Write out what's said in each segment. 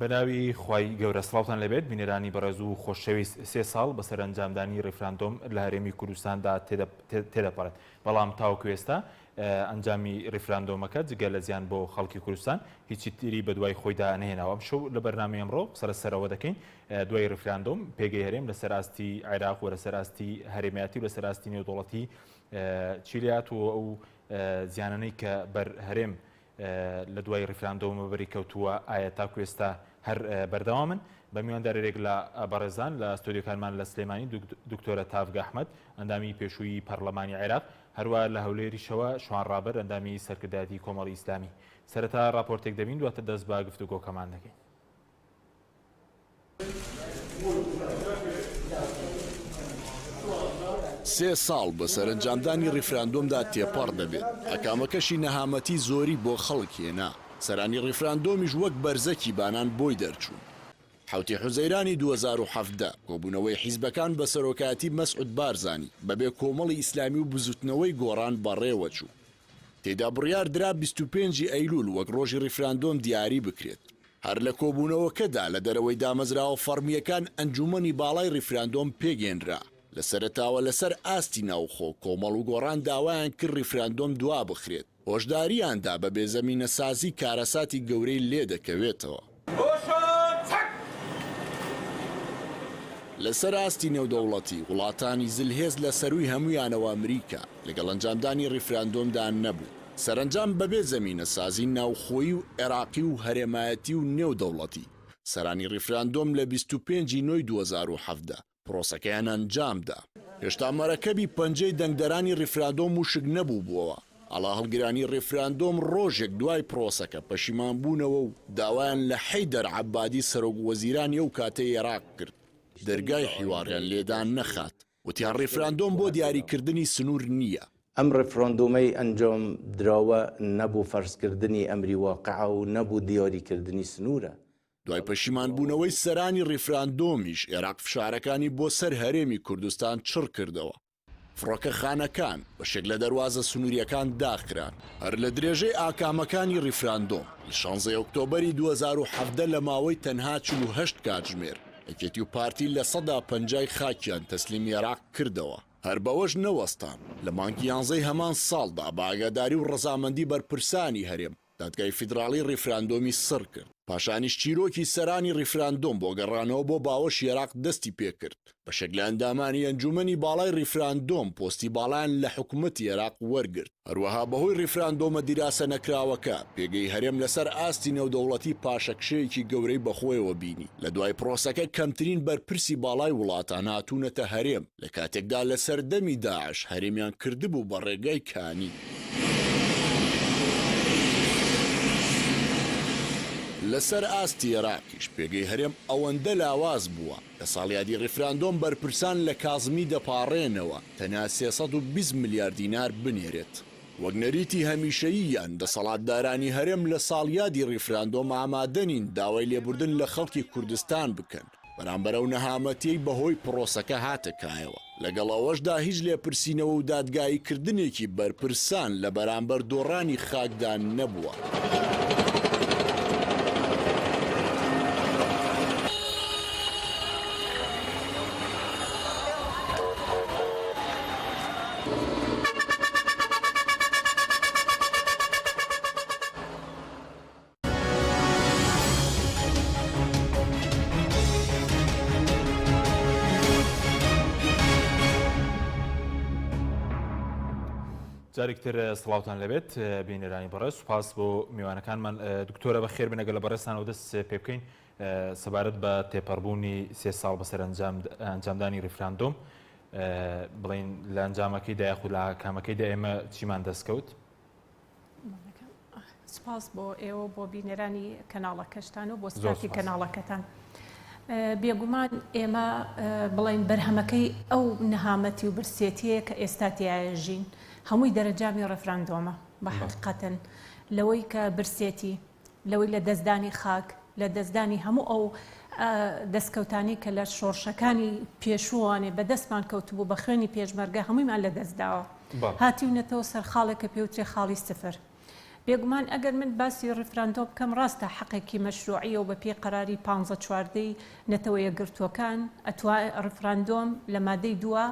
بەناوی خوای گەورە سڵاوتان لێبێت بینەرانی بەڕێز و خۆشەویست سێ ساڵ بەسەر ئەنجامدانی ڕیفراندۆم لە هەرێمی کوردستاندا تێدەپەڕێت بەڵام تاوەکو ئێستا ئەنجامی ڕیفراندۆمەکە جگە لە زیان بۆ خەڵکی کوردستان هیچی تری بەدوای خۆیدا نەهێناوە ئەمشەو لە بەرنامەی ئەمڕۆ قسە لەسەر ئەوە دەکەین دوای ڕیفراندۆم پێگەی هەرێم لەسەر ئاستی عێراق و لەسەر ئاستی هەرێمیاتی و لەسەر ئاستی نێودەوڵەتی چی لێهات و ئەو زیانانەی کە بەر هەرێم لە دوای ڕیفراندۆمە بەری کەوتووە ئایا تاکو ئێستا هەر بەردەوامن؟ بە میواندارێک لە بەڕێزان لە ستۆدیۆکانمان لە سلێمانی دکتۆرە تاڤگە ئەحمەد ئەندامی پێشووی پەرلەمانی عێراق هەروە لە هەولێریشەوە شوان ڕابەر ئەندامی سەرکردایەتی کۆمەڵی ئیسلامی سەرەتا ڕاپۆرتێک دەبین دواتر دەست بە گفتوگۆکەمان دەکەین. سێ ساڵ بەسەر ئەنجامدانی ڕیفراندۆمدا تێپەڕ دەبێت، ئاکامەکەشی نەهامەتی زۆری بۆ خەڵک هێنا، سەرانی ڕیفراندۆمیش وەک بەرزەکی بانان بۆی دەرچوون. حەوتی حوزەیرانی 2017، کۆبوونەوەی حیزبەکان بە سەرۆکایەتی مەسعود بارزانی، بەبێ کۆمەڵی ئیسلامی و بزوتنەوەی گۆڕان بەڕێوەچوو. تێیدا بڕیار درا 25 ی ئەیلول وەک ڕۆژی ڕیفراندۆم دیاری بکرێت. هەر لە کۆبوونەوەکەدا لە دەرەوەی دامەزراوە فەڕمییەکان ئەنجوومەنی باڵای ڕیفراندۆم پێکهێنرا. لە سەرەتاوە لەسەر ئاستی ناوخۆ، کۆمەڵ و گۆڕان داوایان کرد ڕیفراندۆم دوابخرێت، هۆشدارییان دا بە بێ زەمینەسازی کارەساتی گەورەی لێدەکەوێتەوە. لەسەر ئاستی نێودەوڵەتی، وڵاتانی زلهێز لە سەرووی هەموویانەوە ئەمریکا، لەگەڵ ئەنجامدانی ڕیفراندۆمدا نەبوو. سەرەنجام بەبێ زەمینەسازی ناوخۆیی و عێراقی و هەرێمایەتی و نێودەوڵەتی، سەرانی ڕیفراندۆم لە 25 ی نۆی 2017 پرۆسەکەیان ئەنجامدا. هێشتا مەرەکەبی پەنجەی دەنگدەرانی ڕیفراندۆم وشک نەبووبووەوە، ئاڵاهەڵگرانی ڕیفراندۆم ڕۆژێک دوای پرۆسەکە پەشیمان بوونەوە و داوایان لە حەیدەر عەبادی سەرۆک وەزیرانی ئەو کاتەی عێراق کرد دەرگای حیواریان لێدا نەخات. وتیان ڕیفراندۆم بۆ دیاریکردنی سنوور نییە. ئەم ڕیفراندۆمەی ئەنجام دراوە نە بۆ فەرزکردنی ئەمری واقعە و نە بۆ دیاریکردنی سنوورە. دوای پەشیمانبوونەوەی سەرانی ڕیفراندۆمیش، ئێراق فشارەکانی بۆ سەر هەرێمی کوردستان چڕ کردەوە. فڕۆکەخانەکان، بەشێک لە دەروازە سنوورییەکان داخران. هەر لە درێژەی ئاکامەکانی ڕیفراندۆم، لە شانزەی ئۆکتۆبەری 2017 لە ماوەی تەنها 48 کاتژمێر، یەکێتی و پارتی 50% ی خاکیان تەسلیمی عێراق کردەوە. هەر بەوەش نەوەستان، لە مانگی یانزەی هەمان ساڵدا بە ئاگاداری و ڕەزامەندی بەرپرسانی هەرێم، دادگای فیدراڵی ڕیفراندۆمی سڕ کرد. پاشانیش چیرۆکی سەرانی ڕیفراندۆم بۆ گەڕانەوە بۆ باوەشی عێراق دەستی پێکرد. بەشێک لە ئەندامانی ئەنجوومەنی باڵای ڕیفراندۆم پۆستی باڵایان لە حکومەتی عێراق وەرگرت. هەروەها بەهۆی ڕیفراندۆمە دیراسە نەکراوەکە، پێگەی هەرێم لەسەر ئاستی نێودەوڵەتی پاشەکشەیەکی گەورەی بەخۆیەوە بینی. لە دوای پرۆسەکە کەمترین بەرپرسی باڵای وڵاتان هاتوونەتە هەرێم. لە کاتێکدا لە سەردەمی داعش هەرێمیان کردبوو بە ڕێگای کانی. لەسەر ئاستی ئێراقیش پێگەی هەرێم ئەوەندە لاواز بووە، لە ساڵیادی ڕیفراندۆم بەرپرسان لە کازمی دەپاڕێنەوە تەنها 320 ملیار دینار بنێرێت. وەک نەریتی هەمیشەییان دەسەڵاتدارانی هەرێم لە ساڵیادی ڕیفراندۆم ئامادە نین داوای لێبوردن لە خەڵکی کوردستان بکەن. بەرامبەر ئەو نەهامەتیەی بەهۆی پڕۆسەکە هاتە کایەوە، لەگەڵ ئەوەشدا هیچ لێپرسینەوە و دادگاییکردنێکی بەرپرسان لە بەرامبەر دۆڕانی خاکدا نەبووە. جارێکتر سڵاوتان لەبێت بینەرانی بەڕێز سوپاس بۆ میوانەکانمان دکتۆرە بە خێر بنەگە لە بەڕێزتانەوە دەست پێ بکەین سەبارەت بە تێپەڕبوونی سێ ساڵ بەسەر ئەنجامدانی ریفراندۆم بڵین لە ئەنجامەکەیدا یاخود لە ئاکامەکەیدا ئێمە چیمان دەستکەوت سوپاس بۆ ئێوە بۆ بینەرانی کەناڵەکەشتان و بۆ ستافی کەناڵەکەتان. بێگومان ئێمە بڵین بەرهەمەکەی ئەو نەهامەتی و برسێتیەیە کە ئێستا تیایە ژین هەمووی دەرەنجامی ڕێفراندۆمە بە حەقیقەتەن لەوەی کە برسێتی لەوەی لە دەستدانی خاک لە دەستدانی هەموو ئەو دەستکەوتانی کە لە شۆڕشەکانی پێشووانێ بە دەستمان کەوتبوو بە خوێنی پێشمەرگە هەموویمان لە دەست داوە هاتیونەتەوە سەر خاڵێک کە پێوترێ خاڵی سفر. بێگومان ئەگەر من باسی ڕیفراندۆم بکەم ڕاستە حەقێکی مەشروعیە و بە پێی قەراری پانزە چواردەی نەتەوە یەکگرتووەکان ئەتوا ڕیفراندۆم لە مادەی دووە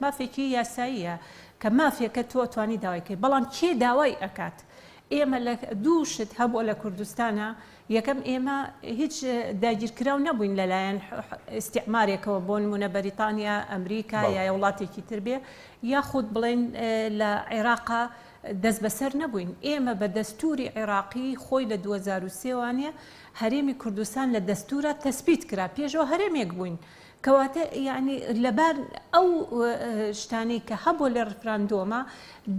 مافێکی یاساییە کە مافێکە تۆ ئەتوانی داوای کەی بەڵام کێ داوای ئەکات ئێمە لە دوو شت هەبووە لە کوردستانا یەکەم ئێمە هیچ داگیرکراو نەبووین لەلایەن ئیستیعمارێکەوە بۆ نمونە بەریتانیا ئەمریکا یا وڵاتێکی تر بێ یاخود بڵێن لە عێراقا دەستبەسەر نەبووین ئێمە بە دەستوری عێراقی خۆی لە 2023 وانە هەرێمی کوردستان لە دەستورا تەسبیت کرا پێشەوە هەرێمێک بووین کەواتە یەعنی لەبار ئەو شتانەی کە هەبووە لە ڕیفراندۆما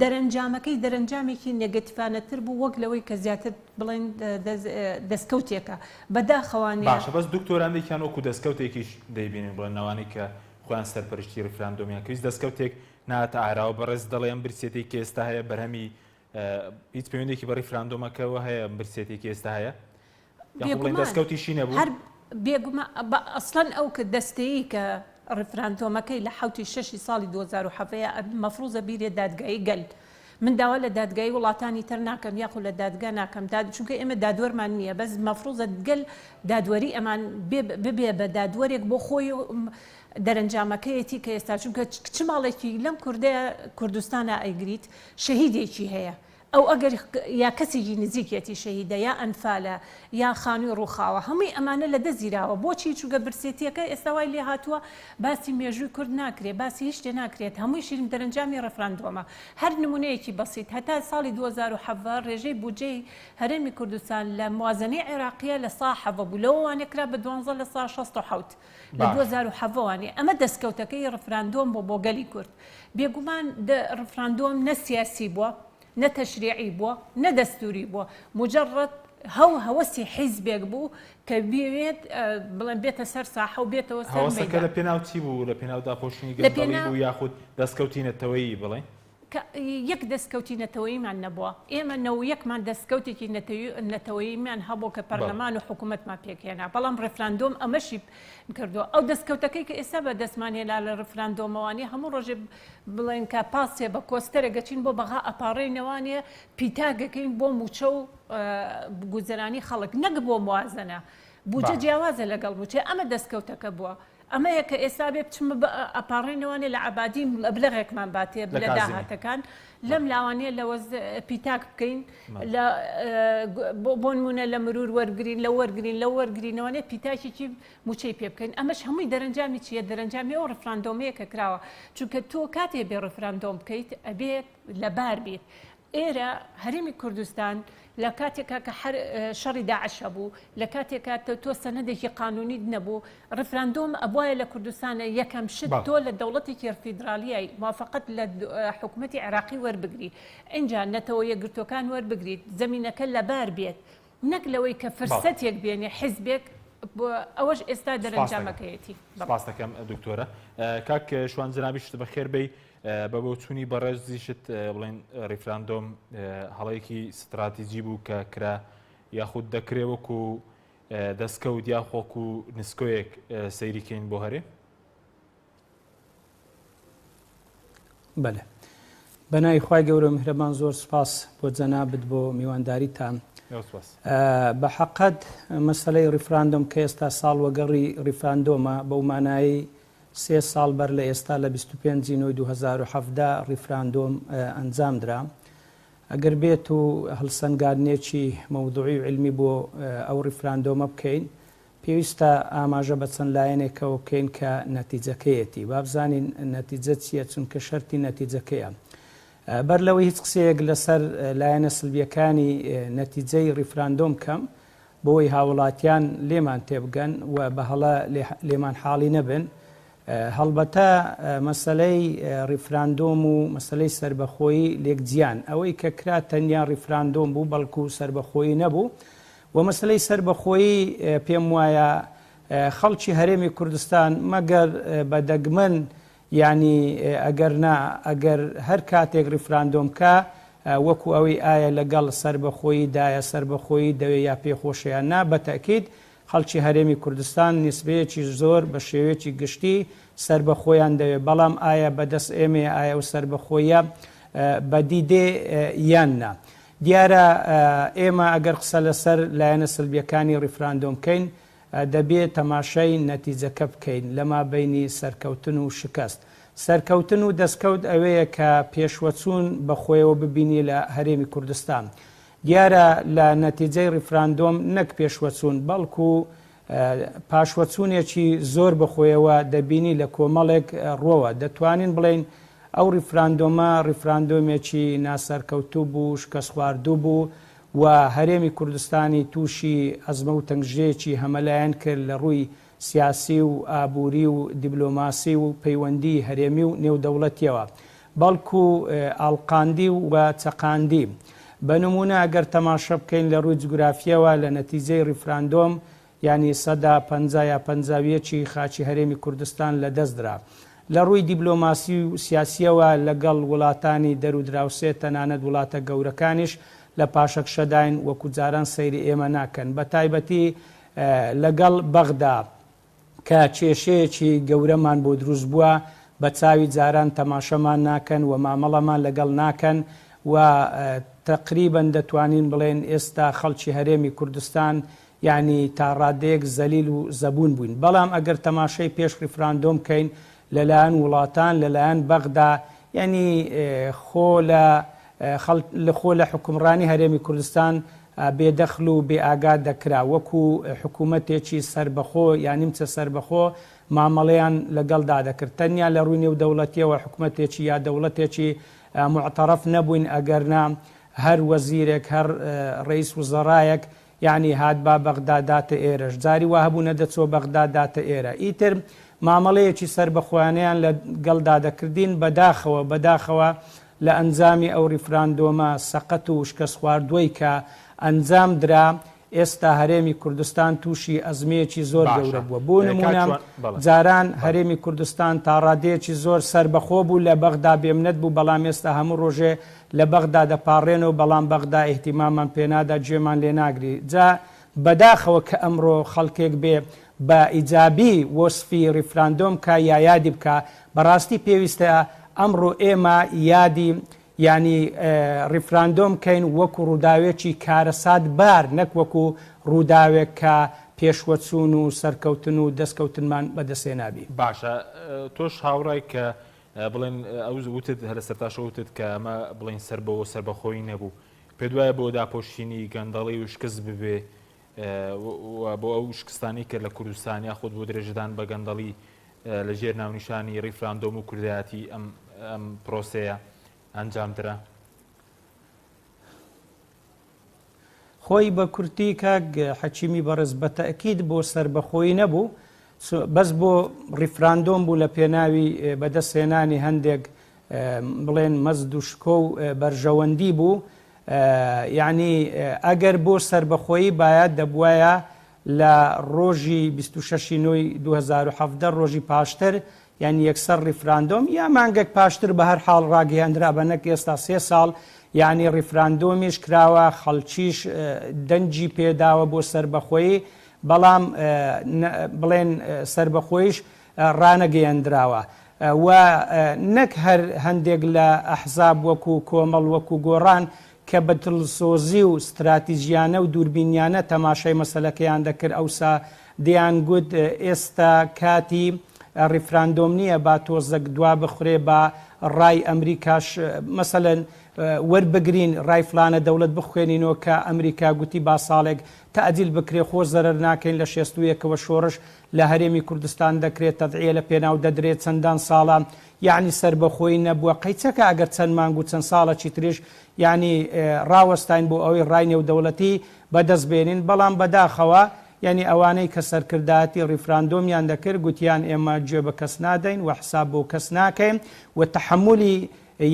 دەرەنجامەکەی دەرەنجامێکی نێگەتیفانەتر بوو وەک لەوەی کە زیاتر بڵێن دەستکەوتێکە بەداخەوانە. باشە بەس دکتۆر هەندێکیان وەکو دەستکەوتێکیش دەیبینن بڵێن ئەوانەی کە خۆیان سەرپەرشتی ڕیفراندۆمیان کرد هیچ دەستکەوتێک نەهاتە ئاراوە بەڕێز دەڵێ ئەم برسێتیەی کە ئێستا هەیە بەرهەمی هیچ پەیوەندێکی بە ڕیفراندۆمەکەوە هەیە ئەم برسێتیەی کە ئێستا هەیە؟ بێگومان دەستکەوتیشی نەبوو؟ هەر بێگومان ئەسڵەن ئەو کە دەستەیی کە ڕیفراندۆمەکەی لە حەوتی شەشی ساڵی 2017 مەفروزە بیرێ دادگایی گەل من داوا لە دادگایی وڵاتانی تر ناکەم یاخو لە دادگا ناکەم داد چونکە ئێمە دادوەرمان نییە بەس مەفروزە گەل دادوەری ئەمان ببێ بە دادوەرێک بۆ خۆی دەرەنجامەکەیەتی کە ئێستا چونکە چ ماڵێکی لەم کوردەیە کوردستانە ئەیگریت شەهیدێکی هەیە ئەو ئەگەر یا کەسێکی نزیکیەتی شەهیدە یا ئەنفالە یا خانوی ڕوخاوە هەمووی ئەمانە لە دەست گیراوە بۆچی چونکە برسێتیەکە ئێستا وای لێ هاتووە باسی مێژووی کورد ناکرێ باسی هیچ شتێ ناکرێت هەموویشی دەرەنجامی ڕێفراندۆمە هەر نمونەیەکی بەسیت هەتا ساڵی 2017 ڕێژەی بودجەی هەرێمی کوردستان لە موازنەی عێراقیە لە سا حەڤە بوو لەوە وانە کرا بە دوانزە لە سا 67 لە 2017 وانێ ئەمە دەستکەوتەکەی ڕفراندۆم بۆ بۆ گەلی کورد بێگومان ڕفراندۆم نە سیاسی بووە، نە تەشریعی بووە، نە دەستووری بووە، موجەڕەد هەو هەوەسی حیزبێک بوو کە بیەوێت بڵێن بێتە سەر ساحە و بێتەوە سەر هەوەسەکە مەیدان. لە پێناو چی بوو؟ لە پێناو داپۆشینی لە گەندەڵی پێناو. بوو یاخود دەستکەوتی نەتەوەیی بڵێین؟ کە یەک دەستکەوتی نەتەوەییمان نەبووە، ئێمە نەوەیەکمان دەستکەوتێکی نەتەوەییمان هەبوو کە بەڵێ. پەرلەمان و حکوومەتمان پێکهێنا، بەڵام ڕێفراندۆم ئەمەشی کردووە. ئەو دەستکەوتەکەی کە ئێستا بە دەستمان هێنا لە ڕێفراندۆمەوانیە هەموو ڕۆژێ بڵێن کە پاسێ بە کۆستەرێک ئەچین بۆ بەغا ئەپاڕێینەوانێ پیتاگەکەین بۆ مووچە و گوزەرانی خەڵک نەک بۆ موازنە بودجە باشە. جیاوازە لەگەڵ مووچە ئەمە دەستکەوتەکە بووە ئەمەیە کە ئێستا بێ بچم ئەپاڕێینەوانێ لە عەبادی مەبلەغێکمان باتێ لە لە کازمی. داهاتەکان لەم لاوانێ لە وەز پیتاک بکەین لە بۆ نمونە لە مرور وەرگین لە وەرگین لە وەرگرینەوەێ پیتاکێکی موچەی پێ بکەین ئەمەش هەمووی دەرەنجامی چیە دەرەنجامی ئەو ڕفراندۆمەیە کە کراوە چونکە تۆ کاتێ بێ ڕفراندۆم بکەیت ئەبێت لەبار بیت ئێرە هەرێمی کوردستان لە کاتێکا کە حەر شەڕی داعش هەبوو لە کاتێکا تۆ سەنەدێکی قانونیت نەبوو ڕفراندۆم ئەبوایە لە کوردستانە یەکەم شت تۆ لە دەوڵەتێکی فیدرالیای موافقەت لە حکومەتی عێراقی وەربگری ئینجا نەتەوە یەکگرتوەکان وەربگریت زەمینەکە لەبار بێت نەک لەوەی کە فرسەتێک بێنێ حیزبێک ئەوەش ئێستا دەرەنجامەکەیەتی. سپاس دەکەم دکتۆرە. کاک شوان جەنابیشت بەخێر بێی. بە بۆچوونی بەڕێزیشت بڵێن ڕیفراندۆم هەڵەیەکی ستراتیجی بوو کە کرا یاخود دەکرێ وەکو دەستکەوت یاخۆکو نسکۆیەک سەیریکەین بۆ هەرێ؟ بەلێ بەناوی خوای گەورە و میهرەبان زۆر سوپاس بۆ جەنابت بۆ میوانداریتان بە حەقەت مەسەلەی ڕیفراندۆم کە ئێستا ساڵ وەگەڕی ڕیفراندۆمە بەو مانایی سێ ساڵ بەر لە ئێستا لە 25 نۆی 2017 ڕیفراندۆم ئەنجام درا ئەگەر بێت و هەڵسەنگاندنێکی مەوزوعی و علمی بۆ ئەو ڕیفراندۆمە بکەین پێویستە ئاماژە بە چەند لایەنێکەوە بکەین کە نەتیجەکەیەتی. با بزانین نەتیجە چییە، چونکە شەرتی نەتیجەکەیە. بەر لەوەی هیچ قسەیەک لەسەر لایەنە سلبییەکانی نەتیجەی ڕیفراندۆم بکەم، بۆوەی هاوڵاتیان لێمان تێبگەن و بە هەڵە لێمان حاڵی نەبن، هەڵبەتە مەسەلەی ڕیفراندۆم و مەسەلەی سەربەخۆیی لێک جیان. ئەوەی کە کرا تەنیا ڕیفراندۆم بوو، بەڵکو سەربەخۆیی نەبوو. و مەسەلەی سەربەخۆیی پێم وایە خەڵکی هەرێمی کوردستان مەگەر بە دەگمەن یانی ئەگەر نا ئەگەر هەر کاتێک ڕیفراندۆم کا وەکو ئەوەی ئایا لەگەڵ سەربەخۆیی دایە سەربەخۆیی دەوێ یا پێ خۆشە یان نا بە تەئکید خەڵکی هەرێمی کوردستان نیسبەیەکی زۆر بە شێوەیەکی گشتی سەربەخۆیان دەوێ بەڵام ئایا بەدەست ئێمەیە ئایا ئەو سەربەخۆیە بەدی دێ یان نا. دیارە ئێمە ئەگەر قسە لەسەر لایەنە سلبیەکانی ڕیفراندۆم بکەین دەبێ تەماشای نەتیجەکە بکەین لە مابەینی سەرکەوتن و شکەست. سەرکەوتن و دەستکەوت ئەوەیە کە پێشوەچوون بە خۆیەوە ببینی لە هەرێمی کوردستان. دیارە لە نەتیجەی ڕیفراندۆم نەک پێشوەچوون بەڵکو پاشوەچوونێکی زۆر بە خۆیەوە دەبینی لە کۆمەڵێک ڕوەوە. دەتوانین بڵێین ئەو ڕیفراندۆمە ڕیفراندۆمێکی ناسەرکەوتوو بوو، شکەستخواردوو بوو و هەرێمی کوردستانی تووشی ئەزمە و تەنگژەیەکی هەمەلایەن کرد لە ڕووی سیاسی و ئابووری و دیبلۆماسی و پەیوەندیی هەرێمی و نێودەوڵەتییەوە، بەڵکو ئاڵقاندی و چەقاندی. بە نموونە ئەگەر تەماشە بکەین لە ڕووی جوگرافییەوە لە نەتیجەی ڕیفراندۆم یانی سەدا 50 یا 51 ی خاکی هەرێمی کوردستان لە دەست درا. لە ڕووی دیبلۆماسی و سیاسییەوە لە گەڵ وڵاتانی دەر و دراوسێ تەنانەت وڵاتە گەورەکانیش لە پاشەکشەداین وەکو جاران سەیری ئێمە ناکەن بە تایبەتی لە گەڵ بەغدا کە کێشەیەکی گەورەمان بۆ دروست بووە بە چاوی جاران تەماشەمان ناکەن و مامەڵەمان لەگەڵ ناکەن و تەقریبەن دەتوانین بڵێن ئێستا خەڵکی هەرێمی کوردستان یانی تا ڕادەیەک زەلیل و زەبوون بووین بەڵام ئەگەر تەماشەی پێش ڕیفراندۆم کەین لەلایەن وڵاتان لەلایەن بەغدا یانی خۆ لە خۆ لە حوکمڕانی هەرێمی کوردستان بێ دەخل و بێ ئاگا دەکرا وەکو حکوومەتێکی سەربەخۆ یا نیمچە سەربەخۆ مامەڵەیان لەگەڵدا دەکرد تەنیا لە ڕووی نێودەوڵەتیەوە حکومەتێکی یا دەوڵەتێکی موعتەڕەف نەبووین ئەگەرنا هەر وەزیرێک هەر ڕەئیس وزەڕایەک یەعنی هاتبا بەغدا داتە ئێرەش جاری وا هەبوو نەدەچووە بەغدا داتە ئێرە ئیتر مامەڵەیەکی سەربەخۆیانەیان لە گەڵدا دەکردین بەداخەوە بەداخەوە لە ئەنجامی ئەو ڕیفراندۆمە سەقەت و شکەستخواردووەی کە ئەنجام درا ئێستا هەرێمی کوردستان تووشی ئەزمەیەکی زۆر باشە گەورە بووە بۆ کاک نموونە شوان بەڵێ جاران بەڵێ. هەرێمی کوردستان تاڕادەیەکی زۆر سەربەخۆ بوو لە بەغدا بێمنەت بوو بەڵام ئێستا هەموو ڕۆژێ لە بەغدا دەپاڕێنەوە بەڵام بەغدا ئیهتیمامان پێنادا گوێمان لێناگری جا بەداخەوە کە ئەمڕۆ خەڵکێک بێ بە ئیجابی وەسفی ڕیفراندۆم کا یا یادی بکا بەڕاستی پێویستە ئەمڕۆ ئێمە یادی یانی ڕیفراندۆم کەین وەکو ڕووداوێکی کارەسات بار نەک وەکو ڕووداوێک کە پێشوەچوون و سەرکەوتن و دەستکەوتنمان بەدەستهێنابی. باشە تۆش هاوڕای کە بڵێن ئەو وتت هەر لە سەرتاشەوە وتت کە ئەمە بڵێن سەربەوە سەربەخۆیی نەبوو پێت وایە بۆ داپۆشینی گەندەڵی و شکست ببێ و بۆ ئەو شکستانی کە لە کوردستان یاخود بۆ درێژەدان بە گەندەڵی لە ژێر ناونیشانی ڕیفراندۆم و کوردایەتی ئەم ئەم پرۆسەیە ئەنجام درا؟ خۆی بە کورتی کاک حەکیمی بەڕێز بە تەئکید بۆ سەربەخۆیی نەبوو بەس بۆ ڕیفراندۆم بوو لە پێناوی بەدەست هێنانی هەندێک بڵێن مەزد و شکۆ و بەرژەوەندی بوو یعنی ئەگەر بۆ سەربەخۆیی باە دەبواە لە ڕۆژی 26 نۆی 2017 ڕۆژی پاشتر یانی یەکسەر ڕیفراندۆم یا مانگێک پاشتر بە هەر حاڵ ڕاگەیەندرابا نەک ئێستا سێ ساڵ یانی ڕیفراندۆمیش کراوە خەڵکیش دەنگی پێداوە بۆ سەربەخۆیی بەڵام بڵێن سەربەخۆیش ڕانەگەیەندراوە و نەک هەر هەندێک لە ئەحزاب وەکو کۆمەڵ وەکو گۆڕان کە بە دڵسۆزی و ستراتیجیانە و دووربینیانە تەماشای مەسەلەکەیان دەکرد ئەوسا دەیان گوت ئێستا کاتی ڕیفراندۆم نییە با تۆزەک دوا بخرێ با ڕای ئەمریکاش مەسەلەن وەربگرین ڕای فلانە دەوڵەت بخوێنینەوە کە ئەمریکا گوتی با ساڵێک تەئجیل بکرێ خۆ زەرەر ناکەین لە شێستویەکەوە شۆڕش لە هەرێمی کوردستان دەکرێت تەزعیە لە پێناو دەدرێت چەندان ساڵە یەعنی سەربەخۆیی نەبووە قەیچەکە ئەگەر چەند مانگ و چەند ساڵەکی تریش یەعنی ڕاوەستاین بۆ ئەوەی ڕای نێودەوڵەتی بەدەست بێنین بەڵام بەداخەوە یەعنی ئەوانەی کە سەرکردایەتی ڕیفراندۆمیان دەکرد گوتیان ئێمە گوێ بە کەس نادەین و حساب بۆ کەس ناکەین و تەحەمولی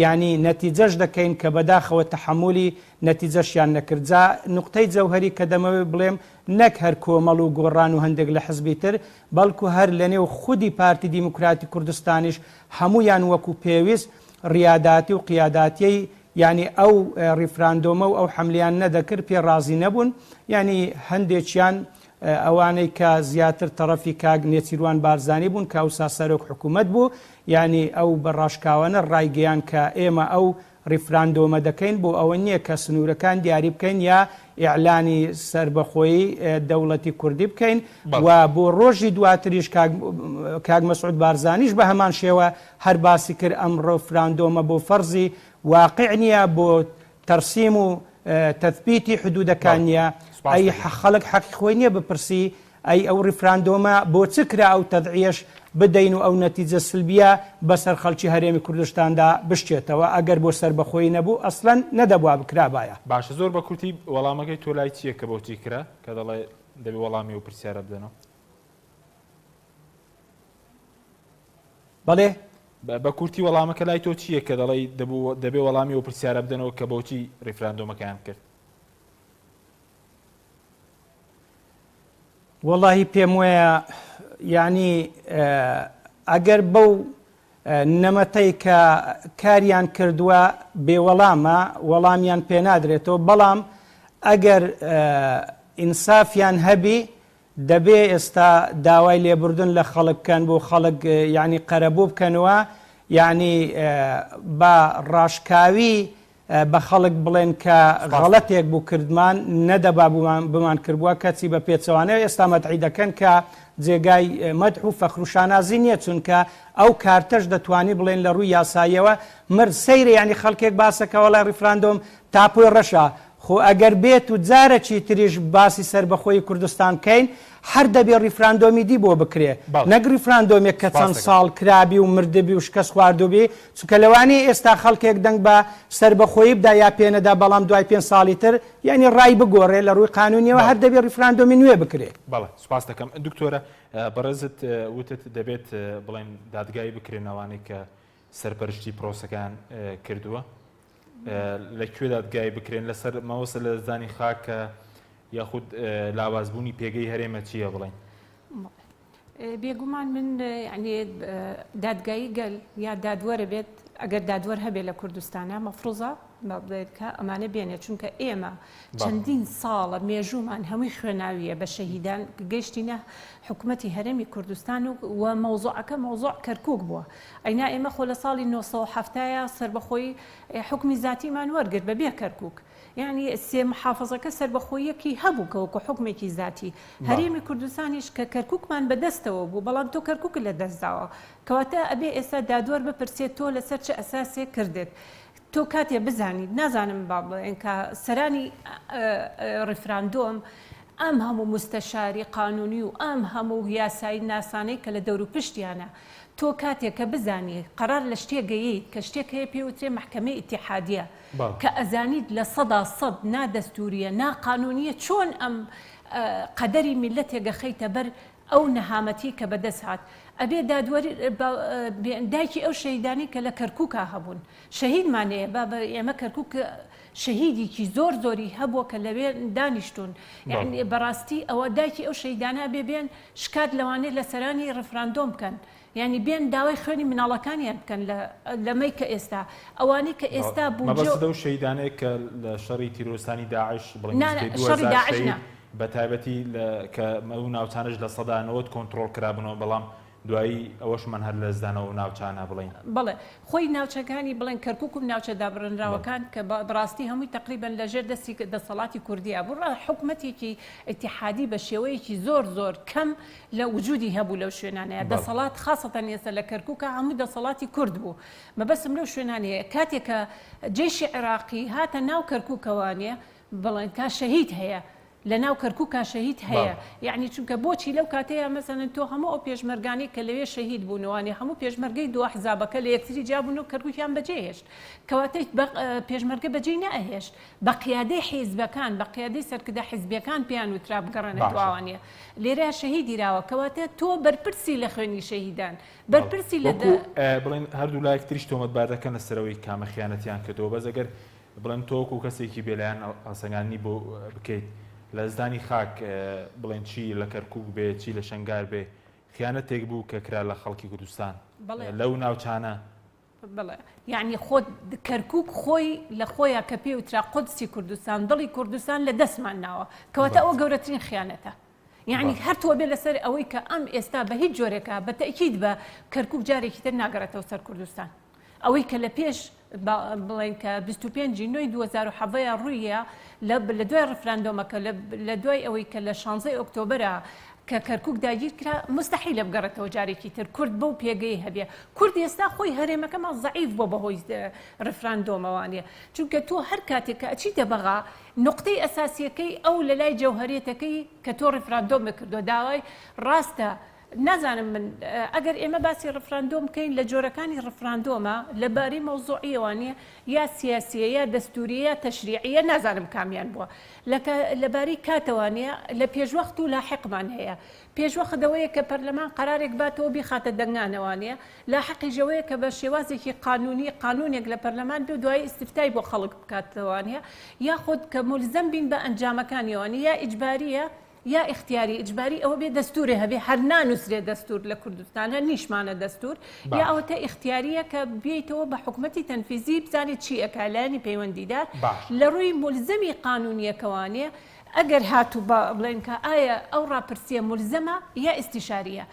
یەعنی نەتیجەش دەکەین کە بەداخەوە تەحەمولی نەتیجەشیان نەکرد جا نوقتەی جەوهەری کە دەمەوێت بڵێم نەک هەر کۆمەڵ و گۆڕان و هەندێک لە حزبی تر بەڵکو هەر لەنێو خودی پارتی دیموکراتی کوردستانیش هەموویان وەکو پێویست ڕیاداتی و قیاداتیی یانی ئەو ڕیفراندۆمە و ئەو حەملەیان نەدەکرد پێ ڕازی نەبوون یانی هەندێکیان ئەوانەی کە زیاتر تەڕەفی کاک نێچیروان بارزانی بوون کە ئەوسا سەرۆک حکوومەت بوو یانی ئەو بە ڕاشکاوانە ڕایگەیان کە ئێمە ئەو. ڕیفراندۆمە دەکەین بۆ ئەوە نییە کە سنوورەکان دیاری بکەین یا ئیعلانی سەربەخۆیی دەوڵەتی کوردی بکەین و بۆ ڕۆژی دواتریش کاک مەسعود بارزانیش بە هەمان شێوە هەر باسی کرد ئەم ڕفراندۆمە بۆ فەرزی واقع نییە بۆ تەرسیم و تەثبیتی حدودەکان نییە ئەی خەڵک حەقی خۆی نییە بپرسی ئەی ئەو ڕیفراندۆمە بۆ چ کرا ئەو تەزعیەش بدەین و ئەو نەتیجە سلبیە بەسەر خەڵکی هەرێمی کوردستاندا بشکێتەوە ئەگەر بۆ سەربەخۆیی نەبوو ئەسلەن نەدەبوا بکرابایە. باشە زۆر بە کورتی وەڵامەکەی تۆ لای چیە کە بۆچی کرا کە دەڵێ دەبێ وەڵامی ئەو پرسیارە بدەنەوە؟ بەڵێ. بە کورتی وەڵامەکە لای تۆ چییە کە دەڵێی دەبوو دەبێ وەڵامی ئەو پرسیارە بدەنەوە کە بۆچی ڕیفراندۆمەکەیان کرد؟ وەڵاهی پێم وایە یعنی ئەگەر بەو نەمەتەی کە کاریان کردووە بێوەڵامە وەڵامیان پێنادرێتەوە بەڵام ئەگەر ئینسافیان هەبی دەبێ ئێستا داوای لێبوردن لە خەڵک بکەن بۆ خەڵک یعنی قەرەبوو بکەنەوە یعنی بە ڕاشکاوی بە خەڵک بڵێن کە غەڵەتێک بوو کردمان نەدەبا بمان کردبووە کەچی بە پێچەوانەوە ئێستا مەدحی دەکەن کە جێگای مەدح و فەخر و شانازی نییە چونکە ئەو کارتەش دەتوانی بڵێن لە ڕووی یاساییەوە مرد سەیرە یانی خەڵکێک باسەکە وەڵای ڕیفراندۆم تاپۆی ڕەشە خۆ ئەگەر بێت و جارەکی تریش باسی سەربەخۆیی کوردستان بکەین هەر دەبێ ڕیفراندۆمی دی بۆ بکرێ نەک ڕیفراندۆمێک کە چەند ساڵ کرابی و مردبی و شکست خواردوبی چونکە لەوانەیە ئێستا خەڵکێک دەنگ بە سەربەخۆیی بدا یا پێنەدا بەڵام دوای پێنج ساڵی تر یانی ڕای بگۆڕێ لە ڕووی قانونیەوە هەر دەبێ ڕیفراندۆمی نوێ بکرێ. بەڵێ سوپاست دەکەم دکتۆرە بەڕێزت وتت دەبێت بڵێن دادگایی بکرێن ئەوانەی کە سەرپەرشتی پرۆسەکەیان کردووە لە کوێ دادگایی بکرێن لەسەر مەوەسە لە دەستدانی خاکە یاخود لاوازبوونی پێگەی هەرێمە چییە بڵێن؟ بێگومان من یعنی دادگایی گەل یا دادوەرە بێت ئەگەر دادوەر هەبێت لە کوردستانە مەفروزە کە ئەمانە بێنێت چونکە ئێمە چەندین ساڵە مێژوومان هەمووی خوێناویە بە شەهیدان گەیشتینە حکوومەتی هەرێمی کوردستان و و مەوزوعەکە مەوزوع کەرکک بووە ئەینا ئێمە خۆ لە ساڵی 1970 سەربەخۆی حکومی زاتیمان وەرگرت بە بێ کەرکک یانی سێ محافزەکە سەربەخۆییەکی هەبوو کە وەکو حوکمێکی زاتی. هەرێمی کوردستانیش کە کەرکوکمان بە دەستەوە بوو، بەڵام تۆ کەرکوکت لە دەست داوە. کەواتە ئەبێ ئێستا دادوەر بپرسێت تۆ لەسەر چ ئەساسێک کردت. تۆ کاتێ بزانیت، نازانم با بڵێن کە سەرانی ڕیفراندۆم ئەم هەموو موستەشاری قانونی و ئەم هەموو یاسایی ناسانەی کە لە دەوروپشتیانە، تۆ کاتێ کە بزانی قەرار لە شتێک گەییت کە شتێک هەیە پێی وترێ مەحکەمەی ئیتیحادیە، کە ئەزانیت 100% نا دەستوریە نا قانونیە چۆن ئەم قەدەری میللەتێک ئەخەیتە بەر ئەو نەهامەتی کە بەدەست هات ئەبێ دادوەر دایکی ئەو شەهیدانەی کە لە کەرکوکا هەبوون شەهیدمان هەیە بابە ئێمە کەرکوک شەهیدیکی زۆر زۆری هەبووە کە لەوێ دانیشتون یعنی بەڕاستی ئەوە دایکی ئەو شەهیدانە بێ بێن شکات لەوانەیە لە سەرانی ڕفراندۆم بکەن یانی بێن داوای خوێنی مناڵەکانیان بکەن لە لەمەی کە ئێستا ئەوانەی کە ئێستا بودجە مەبەستت ئەو شەهیدانەیە کە لە شەڕی تیرۆرستانی داعش بڵێین نا نا نزیکەی شەڕی 2000 داعش شەهید نا. بە تایبەتی لە کە ئەو ناوچانەش 90% کۆنتڕۆڵ کرابنەوە بەڵام دوایی ئەوەشمان هەر لەدەستدانەوە ئەو ناوچانە بڵێین. بەڵێ خۆی ناوچەکانی بڵێن کەرکوک و ناوچە دابڕێنراوەکان کە بەڕاستی هەمووی تەقریبەن لە ژێر دەستی دەسەڵاتی کوردیا بوو حکومەتێکی ئیتیحادی بە شێوەیەکی زۆر زۆر کەم لە وجودی هەبوو لەو شوێنانەیە دەسەڵات خاسەتەن ئێستا لە کەرکوکا هەموو دەسەڵاتی کورد بوو مەبەستم لەو شوێنانەیە کاتێک کە جەیشی عێراقی هاتە ناو کەرکوکەوانێ بڵێن کا شەهید هەیە لە ناو کەرکوکا شەهید هەیە یعنی چونکە بۆچی لەو کاتەیە مەسەلەن تۆ هەموو ئەو پێشمەرگانەی کە لەوێ شەهید بوون وانێ هەموو پێشمەرگەی دو ئەحزابەکە لە یەکتری جیا بوون و کەرکوکیان بەجێ هێشت کەواتە پێشمەرگە بەجێی نەئەهێشت بە قیادەی حیزبەکان بە قیادەی سەرکردە حیزبیەکان پێیان وترا بگەڕێنە دواوانە لێرە شەهیدی راوە کەواتە تۆ بەرپرسی لە خوێنی شەهیدان بەرپرسی لە وەکو بڵێن هەردوو لایەک تریش تۆمەتبار دەکەن لەسەرەوەی کامە خیانەتیان کردەوە بەس ئەگەر بڵێن تۆ وەکو کەسێکی بێلایەن هەڵسەنگاندنی بۆ بکەیت لەدەستدانی خاک بڵێن چی لە کەرکوک بێ چی لە شەنگار بێ خیانەتێک بوو کە کرا لە خەڵکی کوردستان لەو ناوچانە بەڵێ یەعنی خۆ کەرکوک خۆی لە خۆیا کە پێی وترا قودسی کوردستان دڵی کوردستان لە دەستمان ناوە کەواتە ئەوە گەورەترین خیانەتە یعنی هەر تۆ بێ لەسەر ئەوەی کە ئەم ئێستا بە هیچ جۆرێکە بە تەکید بە کەرکک جارێکی تر ناگەڕێتەوە سەر کوردستان ئەوەی کە لە پێش. بڵێن کە 25 ی نۆی 2017 ڕوویە لە دوای ڕفراندۆمەکە لە دوای ئەوەی کە لە 16 ئۆکتۆبرە کە کەرکوک داگیر کرا موستەحیلە بگەڕێتەوە جارێکی تر کورد بەو پێگەی هەبێ کورد ئێستا خۆی هەرێمەکەمان زەعیف بووە بەهۆی ڕفراندۆمەوانە چونکە تۆ هەر کاتێک کە ئەچیتە بەغا نوقتەی ئەساسیەکەی ئەو لەلای جەوهەریەتەکەی کە تۆ ڕیفراندۆمت کردوە داوای ڕاستە نازانم من ئەگەر ئێمە باسی ڕفراندۆم بکەین لە جۆرەکانی ڕفراندۆمە لە باری مەوزوعیەوە نیە یا سیاسیە یا دەستوریە یا تەشریعیە نازانم کامیان بووە لە باری کاتەوە نیە لە پێشوەخت و لاحقمان هەیە پێشوەخت ئەوەیە کە پەرلەمان قەرارێک باتەوە بیخاتە دەنگانەوە نیە لاحقیش ئەوەیە کە بە شێوازێکی قانونی قانونێک لە پەرلەمان بێ و دوایی ئیستفتای بۆ خەڵک بکاتەوە نیە یاخود کە مولزەم بین بە ئەنجامەکانیەوە نیە یا ئیجباریە یا ئیختیاری ئیجباری ئەوە بێ دەستورێ هەبێ هەر نانوسرێ دەستور لە کوردستان هەر نیشمانە دەستور یا ئەوەتە ئیختیاریە کە بێیتەوە بە حکومەتی تەنفیزی بزانێت چی ئەکا لایەنی پەیوەندیدار لە ڕووی مولزەمی قانونیەکەوە نیە ئەگەر هاتوو با بڵێن کە ئایا ئەو ڕاپرسیە مولزەمە یا ئیستیشاریە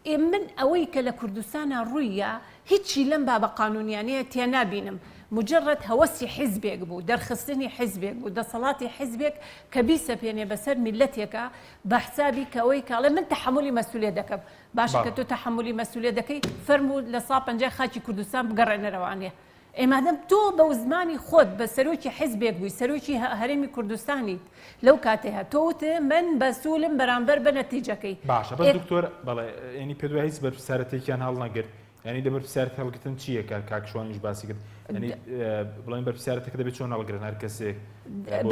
ئێ من ئەوەی کە لە کوردستانا ڕووی یا هیچی لەم بابە قانونیانەیە تێنابینم مجرد هەوەسی حیزبێک بوو دەرخستنی حیزبێک بوو دەسەڵاتی حیزبێک کە بیسەپێنێ بەسەر میللەتێکا بە حسابی کە ئەوەی کە ئەڵێ من تەحەمولی مەسولیەت دەکەم باشە کە تۆ تەحەمولی مەسولیەت دەکەی فەرموو لە سا پەنجای خاکی کوردستان بگەڕێنەرەوانێ ئێ مادەم تۆ بە زمانی خۆت بە سەرۆکی حیزبێک بووی سەرۆکی هەرێمی کوردستانیت لەو کاتەیە تۆ وتت من مەسئولم بەرامبەر بە نەتیجەکەی. باشە بەس دکتۆر بەڵێ یانی پێت وایە هیچ بەرپرسیارەتێکیان هەڵنەگرت یانی لە بەرپرسیارەتی هەڵگرتن چییە کە کاک شوانیش باسی کرد یانی بڵێن بەرپرسیارەتەکە دەبێت چۆن هەڵگرن هەر کەسێک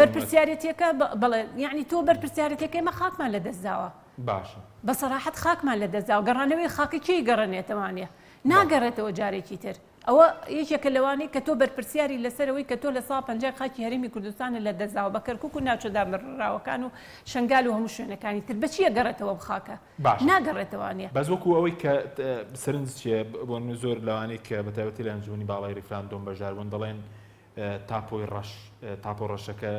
بەرپرسیارەتیەکە بەڵێ یانی تۆ بەرپرسیارەتەکەی مە خاکمان لە دەست داوە باشە بە سەراحەت خاکمان لە دەست داوە گەڕانەوەی خاکە کێی گەڕێنێتەوانە ناگەڕێتەوە جارێکی تر ئەوە یەکێکە لەوانەی کە تۆ بەرپرسیاری لەسەر ئەوەی کە تۆ 50% خاکی هەرێمی کوردستانت لە دەست داوە بە کەرکوک و ناوچە دابڕراوەکان و شنگال و هەموو شوێنەکانی تر بە چییە گەڕێتەوە ئەم خاکە؟ باشە. ناگەڕێتەوە نیە. بەس وەکو ئەوەی کە سەرنج چییە بۆ نمونە زۆر لەوانەی کە بە تایبەتی لە ئەنجومەنی باڵای ریفراندۆم بەشدار بوون دەڵێن تاپۆی ڕەش تاپۆ ڕەشەکە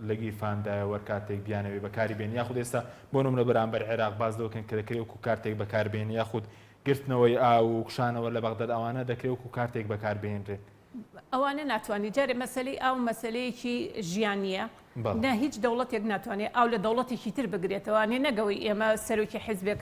لە گیرفاندایە وەر کاتێک بیانەوێ بەکاری بێن یاخود ئێستا بۆ نمونە بەرامبەر عێراق باس لەوە کەن کە دەکرێ وەکو کارتێک بەکار بێن یاخود گرتنەوەی ئاو و کشانەوە لە بەغداد ئەوانە دەکرێ وەکو کارتێک بەکار بهێنرێن. ئەوانە ناتوانی جارێ مەسەلەی ئاو مەسەلەیەکی ژیانیە نە هیچ دەوڵەتێک ناتوانێت ئاو لە دەوڵەتێکی تر بگرێتەوە نێ نەگەوەی ئێمە سەرۆکی حیزبێک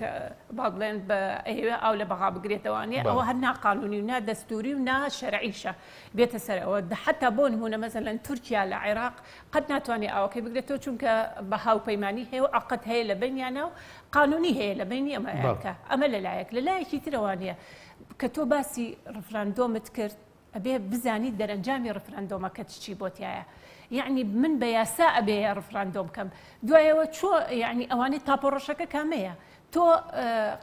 با بڵێن بە ئەیەوێ ئاو لە بەغا بگرێتەوە نێ ئەوە هەر ناقانونی و نا دەستوری و نا شەرعیشە بێتە سەر ئەوە حتا بۆ نمونە مەسەلەن تورکیا لە عێراق قەت ناتوانێت ئاوەکەی بگرێتەوە چونکە بە هاوپەیمانی هەیە و عقد هەیە لە بینیانە و قانونی هەیە لە بینی ئەمە ئەمە لەلایەک لە لایەکی ترەوە نیە کە تۆ باسی ڕفراندۆمت کرد ئەبێ بزانیت دەرەنجامی ڕفراندۆمەکەت چی بۆ تایە یعنی من بە یاسا ئەبێ ڕفراندۆم کەم دوایەوە چۆ یعنی ئەوانەی تاپۆ ڕەشەکە کامەیە تۆ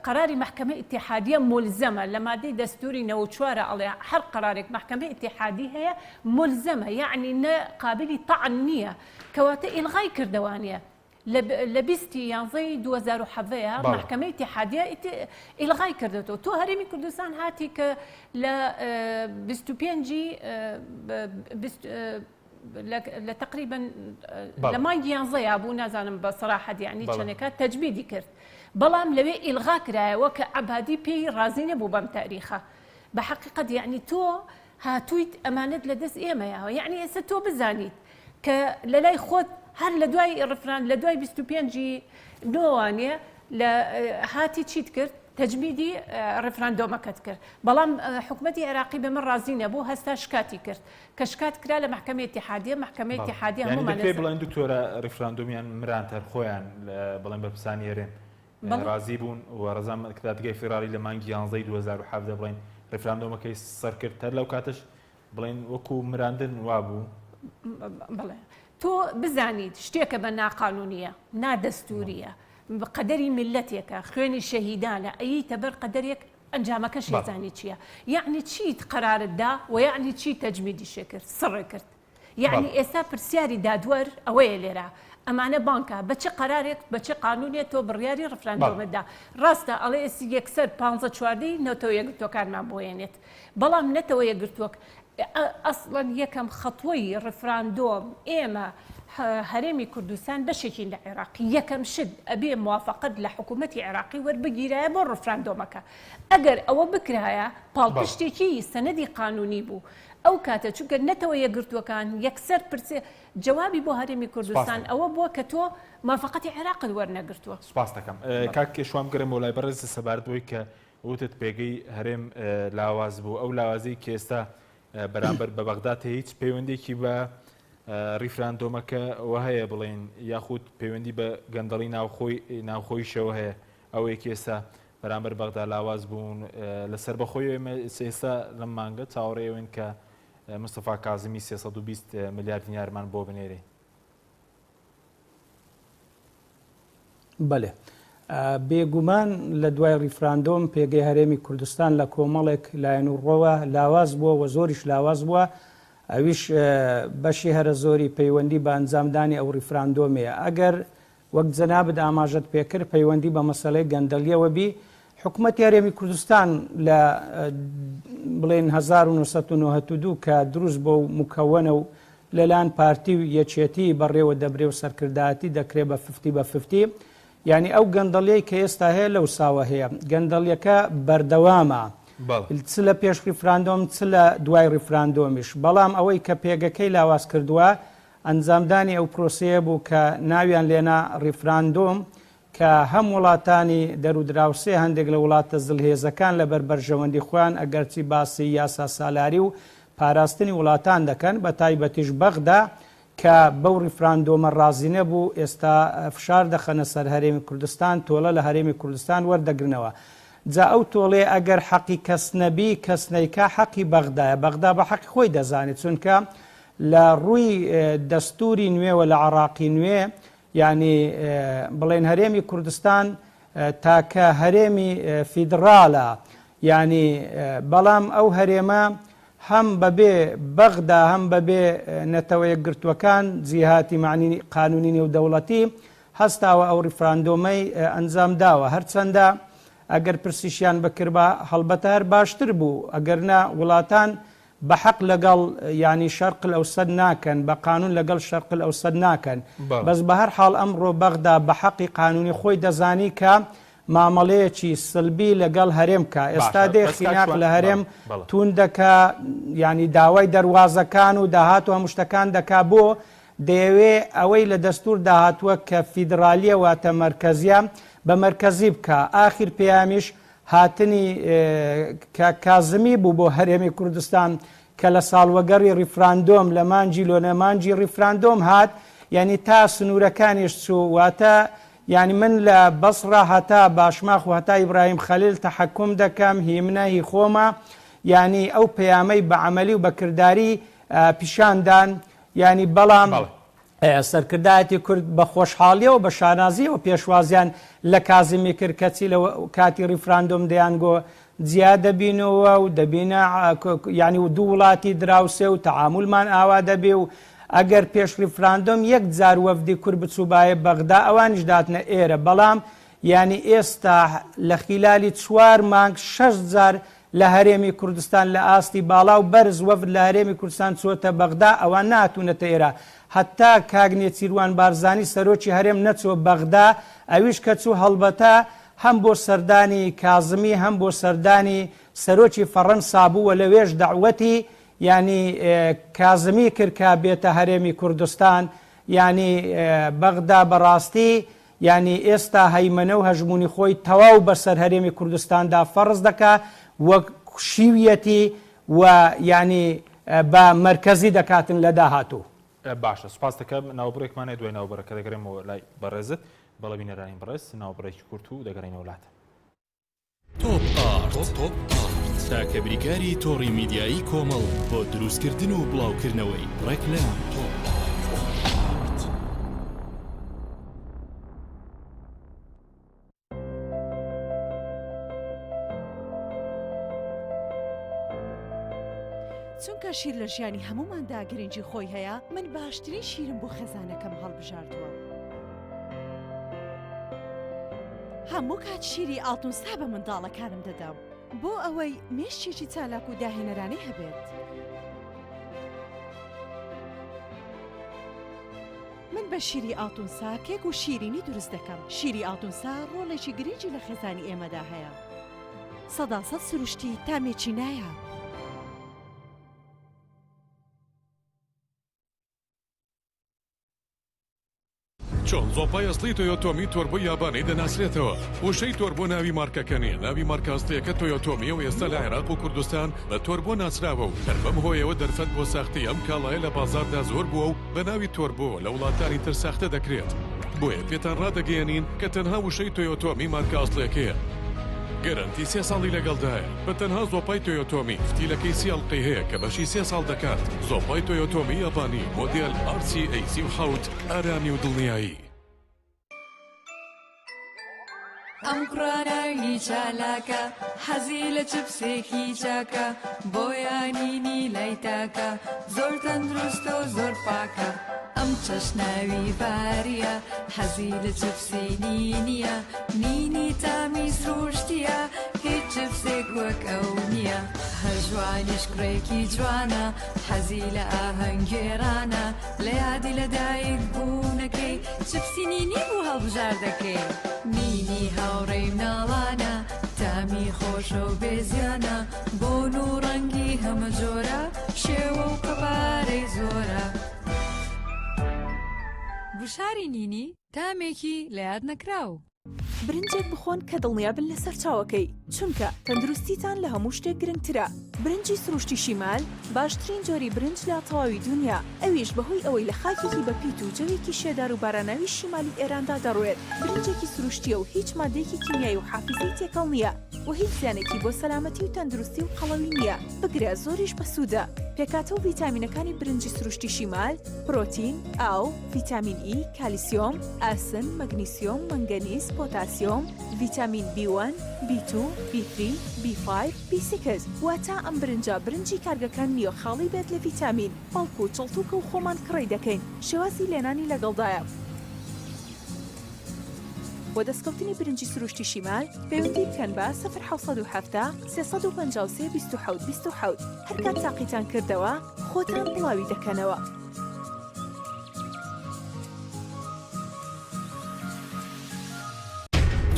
قەراری مەحکەمەی ئیتیحادیە مولزەمە لە مادەی دەستوری 94 ئەڵێ هەر قەرارێک مەحکەمەی ئیتیحادی هەیە مولزەمە یعنی نە قابلی تەعن نییە کەواتە ئیلغای کردەوانە لە 20 ی یانزەی 2017 بەڵێ. مەحکەمەی ئیتیحادیە ئیلغای کردێتەوە تۆ هەرێمی کوردستان هاتی کە لە 25 ی لە تقریبا لە مانگی یانزەیا بوو نازانم بە سەراحەت یعنی چەندێکە تەجمیدی کرد بەڵام لەوێ ئیلغا کرایەوە کە عەبادی پێی ڕازی نەبوو بەم تاریخە بە حقیقەت یعنی تۆ هاتوویت ئەمانەت لە دەست ئێمەیەوە یعنی ئێستا تۆ بزانیت کە لە لای خۆت هەر لە دوای ڕفران لە دوای 25 نۆوانێ لە هاتی چیت کرد تەجمیدی ڕفراندۆمەکەت کرد بەڵام حکومەتی عێراقی بە من ڕازی نەبوو هەستا شکاتی کرد کە شکات کرا لە مەحکەمەی ئیتیحادیە، مەحکەمەی ئیتیحادیە هەموومان یانی دەکرێت بڵێن دکتۆرە ڕیفراندۆمیان مراند هەر خۆیان بڵێن بەرپرسانی هەرێم ڕازی بوون و ڕەزامەند کە دادگای فیدراڵی لە مانگی یانزەی 2017 بڵێن ڕیفراندۆمەکەی سەر کرد هەر لەو کاتەش بڵێن وەکو مراندن وابوو. بەڵێ تۆ بزانیت شتێکە بە ناقانونیە نادەستوریە قەدەری میللەتێکە خوێنی شەهیدانە ئەییتە بەر قەدەرێک ئەنجامەکەشی ئەزانی چیە یەعنی چیت قەرارت دا وە یەعنی چی تەجمیدیشێ کرد سڕێ کرد یەعنی ئێستا پرسیاری دادوەر ئەوەیە لێرە ئەمانە بانکە بە چ قەرارێک بە چ قانونێ تۆ بڕیاری ڕفراندۆمت دا ڕاستە ئەڵێ ئێسی یەکسەر پانزە چواردەی نەتەوە یەکگرتوەکانمان بۆ یەنێت بەڵام نەتەوە یەکگرتوەک ئەسڵەن یەکەم خەتوەی ڕفراندۆم ئێمە هەرێمی کوردستان بەشێکین لە عێراق یەکەم شت ئەبێ موافەقەت لە حکوومەتی عێراقی وەربگیرایە بۆ ڕفراندۆمەکە ئەگەر ئەوە بکرایە پاڵپشتێکی سەنەدی قانونی بوو. ئەو کاتە چونکە نەتەوە یەکگرتووەکان یەکسەر پرسێ جوابی بۆ هەرێمی کوردستان سپاستەکەم. ئەوە بووە کە تۆ موافەقەتی عێراقت وەرنەگرتووە. سپاستەکەم. کاک شوان بگەڕێمەوە لای بەڕێز سەبارەت بەوەی کە وتت پێگەی هەرێم لاواز بوو ئەو لاوازی کە ئێستا بەرامبەر بە بەغداد هەیە هیچ پەیوەندێکی بە ڕیفراندۆمەکە وە هەیە بڵێن یاخود پەیوەندی بە گەندەڵی ناوخۆی ناوخۆیشەوە هەیە ئەوەیە کە ئێستا بەرامبەر بەغدا لاواز بوون لە سەربەخۆی ئێمە ئێستا لەم مانگە چاوەڕێ ئەوین کە مستەفا کازمی 320 ملیار دینارمان بۆ بنێرێ. بەلێ. بێگومان لە دوای ڕیفراندۆم پێگەی هەرێمی کوردستان لە کۆمەڵێک لایەن و ڕوەوە لاواز بووە و زۆریش لاواز بووە، ئەویش بەشی هەرە زۆری پەیوەندی بە ئەنجامدانی ئەو ڕیفراندۆمەیە. ئەگەر وەک جەنابت ئاماژەت پێکرد پەیوەندی بە مەسەلەی گەندەڵیەوە بی، حکومەتی هەرێمی کوردستان لە بڵێن 1992 کە دروست بۆ و مکەوەنە و لەلایەن پارتی و یەکێتی بەڕێوە دەبرێ و سەرکردایەتی دەکرێ بە ففتی بە ففتی یعنی ئەو گەندەڵیەی کە ئێستا هەیە لەو ساوە هەیە گەندەڵیەکە بەردەوامە چ لە پێش ڕیفراندۆم چ لە دوای ڕیفراندۆمیش بەڵام ئەوەی کە پێگەکەی لاواز کردووە ئەنجامدانی ئەو پرۆسەیە بوو کە ناویان لێنا ڕیفراندۆم کە هەم وڵاتانی دەرودراوسێ هەندێک لە وڵاتە زلهێزەکان لەبەر بەرژەوەندی خۆیان ئەگەرچی باسی یاسا سالاری و پاراستنی وڵاتان دەکەن بە تایبەتیش بەغدا کە بەو ڕیفراندۆمە ڕازی نەبوو ئێستا فشار دەخەنە سەر هەرێمی کوردستان تۆڵە لە هەرێمی کوردستان وەردەگرنەوە جا ئەو تۆڵەیە ئەگەر حەقی کەس نەبی کەس نەیکا حەقی بەغدایە بەغدا بە حەقی خۆی دەزانێت چونکە لە ڕووی دەستوری نوێوە لە عراقی نوێ یانی بڵێن هەرێمی کوردستان تاکە هەرێمی فیدڕالە یانی بەڵام ئەو هەرێمە هەم بەبێ بەغدا هەم بەبێ نەتەوە یەکگرتووەکان جیهاتی معنی قانونی نێودەوڵەتی هەستاوە ئەو ڕیفراندۆمەی ئەنجام داوە هەرچەندە ئەگەر پرسیشیان بکردبا هەڵبەتە هەر باشتر بوو ئەگەر نا وڵاتان بە حەق لەگەڵ یانی شەرق الاوسط ناکەن بە قانون لەگەڵ شەرق الاوسط ناکەن بەڵێ. بەس بە هەر حاڵ ئەمڕۆ بەغدا بە حەقی قانونی خۆی دەزانی کە مامەڵەیەکی سلبی لەگەڵ هەرێم کا ئێستا باشە دێ بەس کاک خیناق شوان لە بەڵێ هەرێم بەڵێ. توند دەکا یانی داوای دەروازەکان و داهات و هەموو شتەکان دەکا بۆ دەیەوێ ئەوەی لە دەستوردا هاتووە کە فیدرالیە واتە مەرکەزیە بە مەرکەزی بکا ئاخیر پەیامیش هاتنی کاک کازمی بوو بۆ هەرێمی کوردستان کە لە ساڵوەگەڕی ڕیفراندۆم لە مانگی لۆنە مانگی ڕیفراندۆم هات یعنی تا سنوورەکانیش چوو واتە یعنی من لە بەسڕە هەتا باشماخ و هەتا ئیبراهیم خەلیل تەحەکوم دەکەم هی منە هی خۆمە یعنی ئەو پەیامەی بە عەمەلی و بە کرداری پیشان دان یعنی بەڵام بەڵێ. سەرکردایەتی کورد بە خۆشحاڵیەوە بە شانازیەوە پێشوازیان لە کازمی کرد کەچی لە کاتی ڕیفراندۆم دەیانگۆ جیا دەبینەوە و دەبینە یعنی و دوو وڵاتی دراوسێ و تەعامولمان ئاوا دەبێ و ئەگەر پێش ڕیفراندۆم یەک جار وەفدی کورد بچووبایە بەغدا ئەوانیش داتنە ئێرە بەڵام یانی ئێستا لە خیلالی چوار مانگ شەش جار لە هەرێمی کوردستان لە ئاستی باڵا و بەرز وەفد لە هەرێمی کوردستان چووەتە بەغدا ئەوان نەهاتوونەتە ئێرە هەتا کاک نێچیروان بارزانی سەرۆکی هەرێم نەچووە بەغدا ئەویش کە چوو هەڵبەتە هەم بۆ سەردانی کازمی هەم بۆ سەردانی سەرۆکی فەڕەنسا بوو و لەوێش دەعوەتی یانی کازمی کرد کە بێتە هەرێمی کوردستان یانی بەغدا بەڕاستی یانی ئێستا هەیمەنە و هەژموونی خۆی تەواو بەسەر هەرێمی کوردستاندا فەڕز دەکا و کوشیویەتی و یانی بە مەرکەزی دەکاتن لە داهاتوو. باشە سوپاست دەکەم ناوبڕێکمان هەیە دوای ناوبڕەکە دەگەرێمەوە لای بەڕێزت بەڵێ بینەرانی بەڕێز ناوبڕێکی کورت و دەگەڕێینەوە لاتان. تۆپ ئارت تاکە بریکاری تۆڕی میدیایی کۆمەڵ بۆ دروستکردن و بڵاوکردنەوەی ڕێکلام. چونکە شیر لە ژیانی هەمووماندا گرنگی خۆی هەیە، من باشترین شیرم بۆ خێزانەکەم هەڵبژاردووە. هەموو کات شیری ئاڵتونسا بە منداڵەکانم دەدەم بۆ ئەوەی مێشکێکی چالاک و داهێنەرانەی هەبێت. من بە شیری ئاڵتونسا کێک و شیرینی دروست دەکەم. شیری ئاڵتونسا ڕۆڵێکی گرنگی لە خێزانی ئێمەدا هەیە. سەداسەد سروشتی تامێکی نایاب. چۆن زۆپای ئەسڵی تۆیۆتۆمی تۆربۆی یابانی دەناسرێتەوە؟ وشەی تۆربۆ ناوی مارکەکە نییە، ناوی مارکە ئەسڵییەکە تۆیۆتۆمییە و ئێستا لە عێراق و کوردستان بە تۆربۆ ناسراوە و هەر بەم هۆیەوە دەرفەت بۆ ساختەی ئەم کاڵایە لە بازاڕدا زۆر بووە و بە ناوی تۆربۆ لە وڵاتانی تر ساختە دەکرێت. بۆیە پێتان ڕادەگەیەنین کە تەنها وشەی تۆیۆتۆمی مارکە ئەسڵیەکەیە. گەرەنتی سێ ساڵی لەگەڵدایە. بە تەنها زۆپای تۆیۆتۆمی فتیلەکەی سی ئەڵقەی هەیە کە بەشی سێ ساڵ دەکات. زۆپای تۆیۆتۆمی یابانی مۆدێل RCA 37 ئارامی و دڵنیایی. ئەم کوڕە ناوی چالاکە حەزی لە چپسێکی چاکە بۆیە نینی لای تاکە زۆر تەندروستە و زۆر پاکە ئەم چەشناوی باریە حەزی لە چپسی نینیە نینی تامی سروشتیە هیچ چپسێک وەک ئەو نییە هەژوانیش کوڕێکی جوانە حەزی لە ئاهەنگگێڕانە لە یادی لە دایک بوونەکەی چپسی نینی بوو هەڵبژاردەکەی. نینی هاوڕێی مناڵانە تامی خۆشە و بێ زیانە بۆن و ڕەنگی هەمە جۆرە شێوە و قەبارەی زۆرە. گوشاری نینی تامێکی لە یاد نەکراو. برنجێک بخۆن کە دڵنیابن لە سەرچاوەکەی، چونکە تەندروستیتان لە هەموو شتێک گرنگترە. برنجی سروشتی شیمال باشترین جۆری برنج لە تەواوی دونیا، ئەویش بەهۆی ئەوەی لە خاکێکی بەپیت و جەوێکی شێدار و باراناوی شیمالی ئێراندا دەڕوێت، برنجێکی سروشتییە و هیچ مادەیەکی کیمیایی و حافیزەی تێکەڵ نییە و هیچ زیانێکی بۆ سەلامەتی و تەندروستی و قەڵەوی نییە، بگرە زۆریش بەسوودە. پێکهاتە و ڤیتامینەکانی برنجی سروشتی شیمال، پرۆتین، ئاو، ڤیتامین ئی، کالیسیۆم، ئاسن، مەگنیسیۆم، مەنگەنیز، پۆتاسیۆم، ڤیتامین بی وەن، بی تو، بی ثری، بی فایڤ، بی سیکس، واتە ئەم برنجە برنجی کارگەکان نییە خاڵی بێت لە ڤیتامین، بەڵکو چڵتوکە و خۆمان کڕی دەکەین، شێوازی لێنانی لەگەڵدایە. بۆ دەستکەوتنی برنجی سروشتی شیمال پەیوەندی بکەن بە، سفر 770 353 27 27، هەرکات تاقیتان کردەوە خۆتان بڵاوی دەکەنەوە.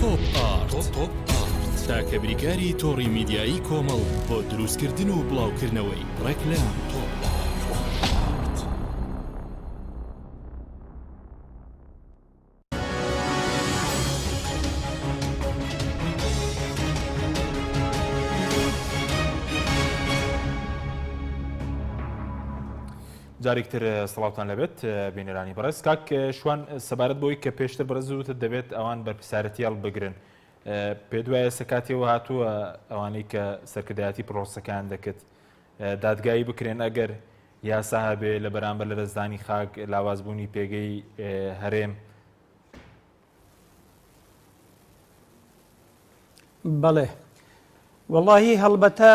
تۆپ ئارت تاکە بریکاری تۆڕی میدیایی کۆمەڵ بۆ دروستکردن و بڵاوکردنەوەی ڕێکلام. جارێک تر سڵاوتان لەبێت بینەرانی بەڕێز کاک شوان سەبارەت بۆی کە پێشتر بەڕێز وتت دەبێت ئەوان بەرپرسیارەتی هەڵبگرن پێ دوایە سەکاتیەوە هاتووە ئەوانەی کە سەرکردایەتی پرۆسەکان دەکرد دادگایی بکرێن ئەگەر یاسا هەبێ لە بەرامبەر لەدەستدانی خاک، لاوازبوونی پێگەی هەرێم. بەڵێ وەڵاهی هەڵبەتە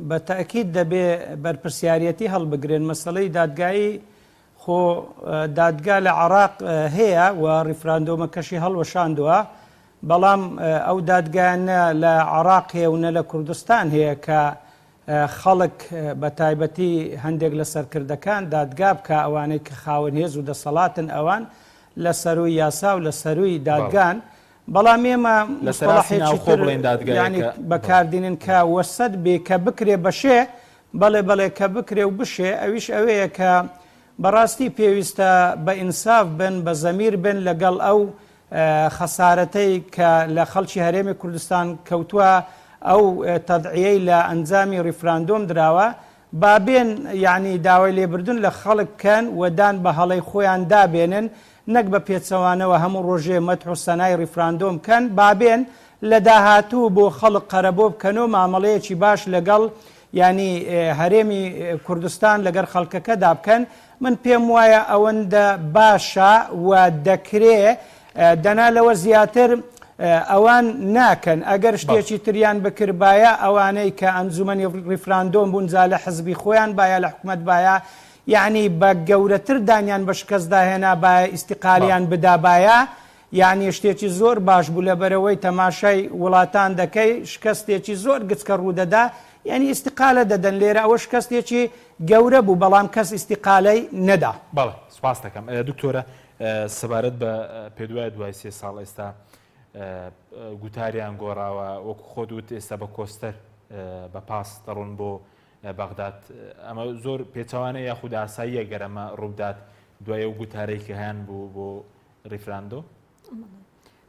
بە تەئکید دەبێ بەرپرسیارەتی هەڵبگرن مەسەڵەی دادگایی خۆ دادگا لە عراق هەیە و ڕیفراندۆمەکەشی هەڵوەشاندووە بەڵام ئەو دادگایانە لە عراق هەیە و نە لە کوردستان هەیە کە خەڵک بە تایبەتی هەندێک لە سەرکردەکان دادگا بکا ئەوانەی کە خاوەن هێز و دەسەڵاتن ئەوان لە سەرووی یاسا و لە سەرووی دادگان بەڵام ئێمە مستەڵەحێکی تر یانی بەکاردینن کە وەسەت بێ کە بکرێ بەشێ بەڵێ بەڵێ کە بکرێ و بشێ ئەویش ئەوەیە کە بەڕاستی پێویستە بە ئینساف بن بە زەمیر بن لەگەڵ ئەو خەسارەتەی کە لە خەڵکی هەرێمی کوردستان کەوتووە، ئەو تەزعیەی لە ئەنجامی ڕیفراندۆم دراوە، با بێن یانی داوای لێبردن لە خەڵک بکەن و دان بە هەڵەی خۆیان دا بێنن، نەک بە پێچەوانەوە هەموو ڕۆژێ مەدح و سەنای ڕیفراندۆم بکەن، با بێن لە داهاتوو بۆ خەڵک قەرەبۆ بکەن و مامەڵەیەکی باش لەگەڵ یانی هەرێمی کوردستان لەگەر خەڵکەکەدا بکەن، من پێم وایە ئەوەندە باشە و دەکرێ دەنا لەوە زیاتر ئەوان ناکەن ئەگەر شتێکی تریان بکردبایە ئەوانەی کە ئەنجومەنی ڕیفراندۆم بوون جا لە حزبی خۆیان باە لە حکومت باە یعنی بە گەورەتر دانیان بە شکستدا هێنابایە ئیستیقالیان بدابایە یعنی شتێکی زۆر باش بوو لەبەرەوەی تەماشای وڵاتان دەکەی شکستێکی زۆر گچکە ڕوودەدا یانی ئیستیقالە دەدەن لێرە ئەوە شکەستێکی گەورە بوو بەڵام کەس ئیستیقالەی نەدا. بەڵێ سوپاست دەکەم دکتۆرە سەبارەت بە پێدوایە دوای سێ ساڵ ئێستا گوتاریان گۆڕاوە وەکو خۆت وت ئێستا بە کۆستەر بە پاس دەڕۆن بۆ بەغداد ئەمە زۆر پێچەوانە یاخود ئاساییە گەر ئەمە ڕووبدات دوای ئەو گوتارەی کە هەیان بوو بۆ. ڕیفراندۆم؟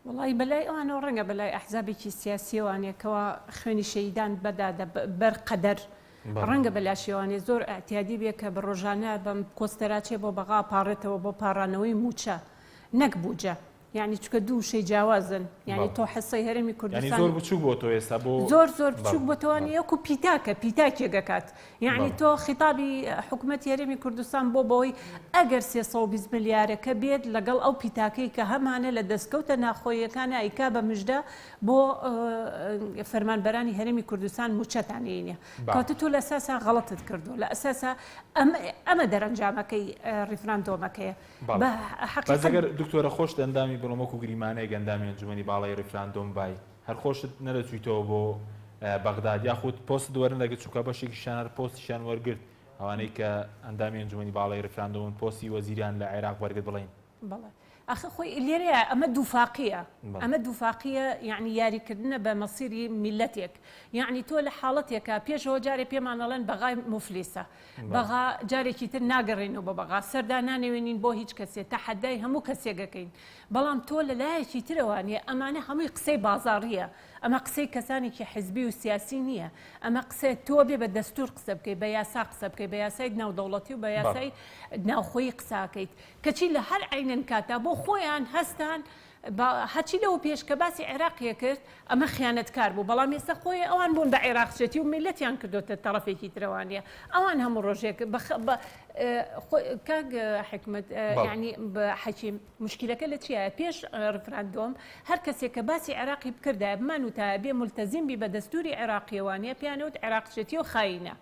وەڵی بەلای ئەوانەوە ڕەنگە بەلای ئەحزابێکی سیاسیەوانێ کەوا خوێنی شەیدان بەدادە بەر قەدەر ڕەنگە بەلاشیەوانێ زۆر ئەعتیادی بێ کە بە ڕۆژانە بەم کۆستەراچێ بۆ بەغا پاڕێتەوە بۆ پاڕانەوەی موچە نەک بوجە یانی چونکە دوو وشەی جیاوازن یانی تۆ حسەی هەرێمی کوردستان زۆر بچوک بۆ تۆ ئێستا بۆ زۆر زۆر بچوک بۆ تۆوانی یەکو پیتاکە پیتاکێک ئەکات یعنی تۆ خیتابی حکوومەتی هەرێمی کوردستان بۆ بەوەی ئەگەر 320 ملیارەکە بێت لەگەڵ ئەو پیتاکەی کە هەمانە لە دەستکەوتە ناخۆیەکان ئایکا بە مژدە بۆ فەرمانبەرانی هەرێمی کوردستان موچەتان ینە کەواتە تۆ لە ئەساسا غەڵەتت کردو لە ئەساسا ئەمە دەرەنجامەکەی ڕیفراندۆمەکەیە بەڵێ بەس ئەگەر دکتۆرە خۆشت ئەندامی بڵێم وەکو گریمانەیەک ئەندامی ئەنجومەنی باڵای ڕیفراندۆم بای هەر خۆشت نەدەچویتەوە بۆ بەغداد یاخود پۆستت وەرنەدەگرت چونکە بەشێکیشیان هەر پۆستیشیان وەرگرت ئەوانەی کە ئەندامی ئەنجومەنی باڵای ڕیفراندۆمن پۆستی وەزیریان لە عێراق وەرگرت بڵێین. بەڵێ ئاخر خۆی لێرەیە ئەمە دووفاقیە ئەمە دووفاقیە یعنی یاریکردنە بە مەسیری میلەتێک یعنی تۆ لە حاڵەتێکە پێشەوە جارێ پێمان ئەڵێن بەغای موفلیسە بەغا جارێکی تر ناگەڕێینەوە بۆ بەغا، سەر دانانەوێنین بۆ هیچ کەسێ، تەحەدای هەموو کەسێک ئەکەین، بەڵام تۆ لە لایەکی ترەوە نیە، ئەمانە هەمووی قسەی بازاڕییە، ئەمە قسەی کەسانێکی حزبی و سیاسی نییە، ئەمە قسەیە تۆ بێ بە دەستوور قسە بکەی، بە یاسا قسە بکەی، بە یاسای ناودەوڵەتی و بە یاسای ناوخۆیی قسە ئەکەیت، کەچی لە هەر عەینەن کاتا بۆ خۆیان هەستان با هەرچی لەوە پێش کە باسی عێراقی کرد ئەمە خیانەتکار بوو بەڵام ئێستا خۆی ئەوان بوون بە عێراقچێتی و میلەتیان کردۆتە تەڕەفێکی ترەوانە ئەوان هەموو ڕۆژێک بە کاک حکمت ینی حەکیم مشکلەکە لە چیایە پێش ڕفراندۆم هەر کەسێک کە باسی عێراقی بکردایە بمان وتایە بێ ملتەزیم بی بە دەستوری عێراقیەوانە پیانەوت عێراقچێتی و خاینە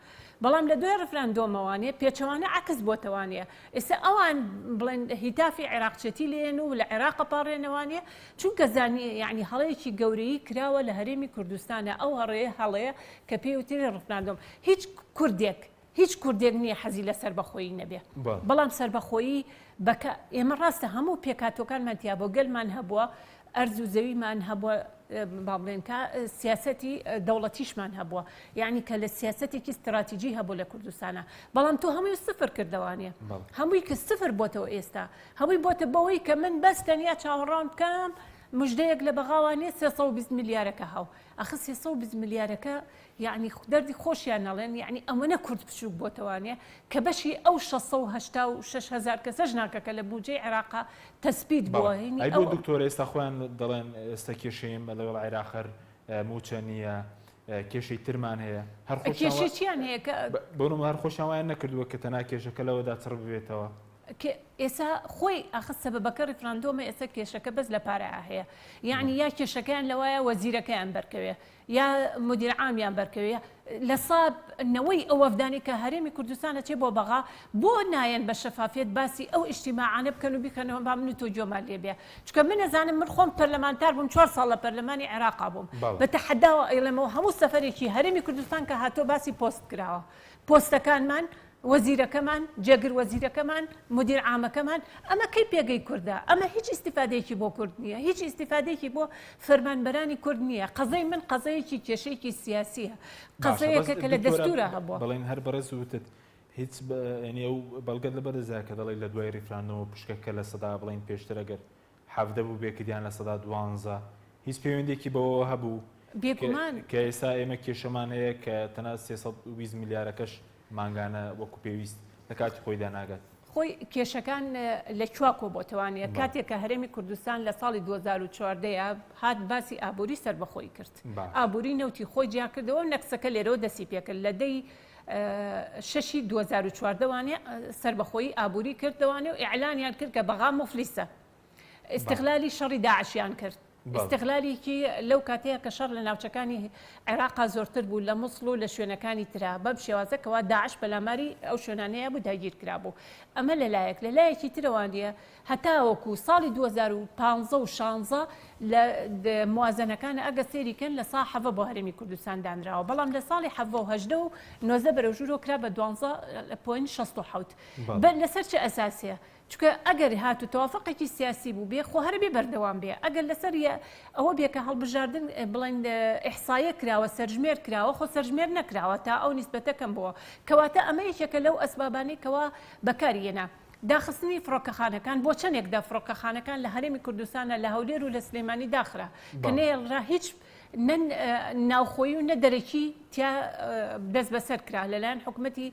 بەڵام لە دوای ڕفراندۆمەوانە پێچەوانە عکس بۆتەوانە ئێستا ئەوان بڵێن هیتافی عێراقچێتی لێن و لە عێراق ئەپاڕێنەوانێ چونکە زانی یعنی هەڵەیەکی گەورەیی کراوە لە هەرێمی کوردستانە ئەو هەڕەیە هەڵەیە کە پێی وترێ ڕفراندۆم هیچ کوردێک هیچ کوردێک نییە حەزی لە سەربەخۆیی نەبێ بەڵام سەربەخۆیی بەکە ئێمە ڕاستە هەموو پێکاتۆکانمان تیا بۆ گەلمان هەبووە ئەرز و زەویمان هەبووە با بڵێن کە سیاسەتی دەوڵەتیشمان هەبووە یعنی کە لە سیاسەتێکی استراتیجی هەبوو لە کوردستانە بەڵام تۆ هەمووی سفر کردەوانە هەمووی کە سفر بۆتەوە ئێستا هەمووی بۆتە بەوەی کە من بەس تەنیا چاوەڕوان بکەم مژدەیەک لە بەغاوانێ 320 ملیارەکە هاو ئەخ 320 ملیارەکە یەعنی دەردی خۆشیان ئەڵێن یەعنی ئەوەنە کورد بچوک بۆتەوانێ کە بەشی ئەو 686 هەزار کەسەش ناکە کە لە بوجەی عێراقا تەسبیت بووە بەڵێ هینی ئەی بۆ ئەو دکتۆر ئێستا خۆیان دەڵێن ئێستا کێشەی ئێمە لەگەڵ عێراق هەر مووچە نییە کێشەی ترمان هەیە هەر خۆشیان کێشەی چیان هەیە کە بۆ نموونە هەر خۆشیان وایان نەکردووە کە تەنها کێشەکە لەوەدا چڕ ببێتەوە. کە ئێسا خۆی ئاخر سەبەبەکە ڕیفراندۆمە ئێستا کێشەکە بەس لە پارەیا هەیە یەعنی یا کێشەکەیان لەوایە وەزیرەکەیان بەرکەوێ یا مدیر عامیان بەرکەوێ لە سا نەوەی ئەو وەفدانەی کە هەرێمی کوردستان ئەچێ بۆ بەغا بۆ نایەن بە شەفافیەت باسی ئەو ئیجتیماعانە بکەن و بیکەنەوە با من و تۆ گوێمان لێ بێ چونکە من ئەزانم من خۆم پەرلەمانتار بووم چوار ساڵ لە پەرلەمانی عێراقا بووم بە تەحەداوە ئەیڵێمەوە هەموو سەفەرێکی هەرێمی کوردستان کە هاتووە باسی پۆست کراوە پۆستەکانمان وەزیرەکەمان، جێگر وەزیرەکەمان، مدیر عامەکەمان، ئەمە کەی پێگەی کوردە؟ ئەمە هیچ ئیستیفادەیەکی بۆ کورد نییە، هیچ ئیستیفادەیەکی بۆ فەرمانبەرانی کورد نییە، قەزەی من قەزەیەکی کێشەیەکی سیاسییە، باشە بەس قەزەیەکە کە لە دکتۆرە دەستوورا هەبووە. بەڵێن هەر بەڕێز وتت هیچ یانی ئەو بەڵگەت لەبەر دەستدایە کە دەڵێی لە دوای ڕیفراندۆمەوە پشکەکە بڵێین پێشتر ئەگەر 17 بوو بێ کردیان 12% هیچ پەیوەندیەکی بەوەوە هەبوو بێگومان کە ئێستا ئێمە کێشەمان هەیە کە تەنها 320 ملیارەکەش مانگانە وەکو پێویست لە کاتی خۆیدا ناگات. خۆی کێشەکان لە کوا کۆبۆتەوانە کاتێک کە هەرێمی کوردستان لە ساڵی 2014 هات باسی ئابووری سەربەخۆی کرد ئابووری نەوتی خۆی جیاکردەوە نەکسەکە لێرەوە دەسی پێکرد لە دەی شەشی 2014 وانێ سەربەخۆیی ئابووری کردەوانێ و ئیعلانیان کرد کە بەغا موفلیسە ئیستغلالی شەڕی داعشیان کرد. ئیستغلالیکی لەو کاتەیە کە شەڕ لە ناوچەکانی عێراقا زۆرتر بوو لە موسڵ و لە شوێنەکانی ترا بەم شێوازە کەوا داعش پەلاماری ئەو شوێنانەیە بوو داگیر کرابوو ئەمە لە لایەک لە لایەکی ترەوانە هەتاوەکو ساڵی 2015 و 16 لە موازنەکان ئەگە سێری کەن لە سا حەڤە بۆ هەرێمی کوردستان دانراوە بەڵام لە ساڵی حەڤە و هەژدە و نۆزدە بەرەو ژوورەوە کرا بە 12.67 لەسەر چ ئەساسێ چونکە ئەگەر هاتوو تەوافقێکی سیاسی بووبێ خۆ هەر ئەبێ بەردەوام بێ، ئەگەر لەسەر ئەوە بێ کە هەڵبژاردن بڵێن ئیحسایە کراوە، سەرژمێر کراوە، خۆ سەرژمێر نەکراوە تا ئەو نیسبەتە کەم بووە. کەواتە ئەمە یەکێکە لەو ئەسبابانەی کەوا بەکاری هێنا. داخستنی فڕۆکەخانەکان بۆ چەندێک دا فڕۆکەخانەکان لە هەرێمی کوردستانە لە هەولێر و لە سلێمانی داخرا کە نەیەڵرا هیچ نە ناوخۆیی و نە دەرەکی تیا دەست بەسەر کرا لەلایەن حکومەتی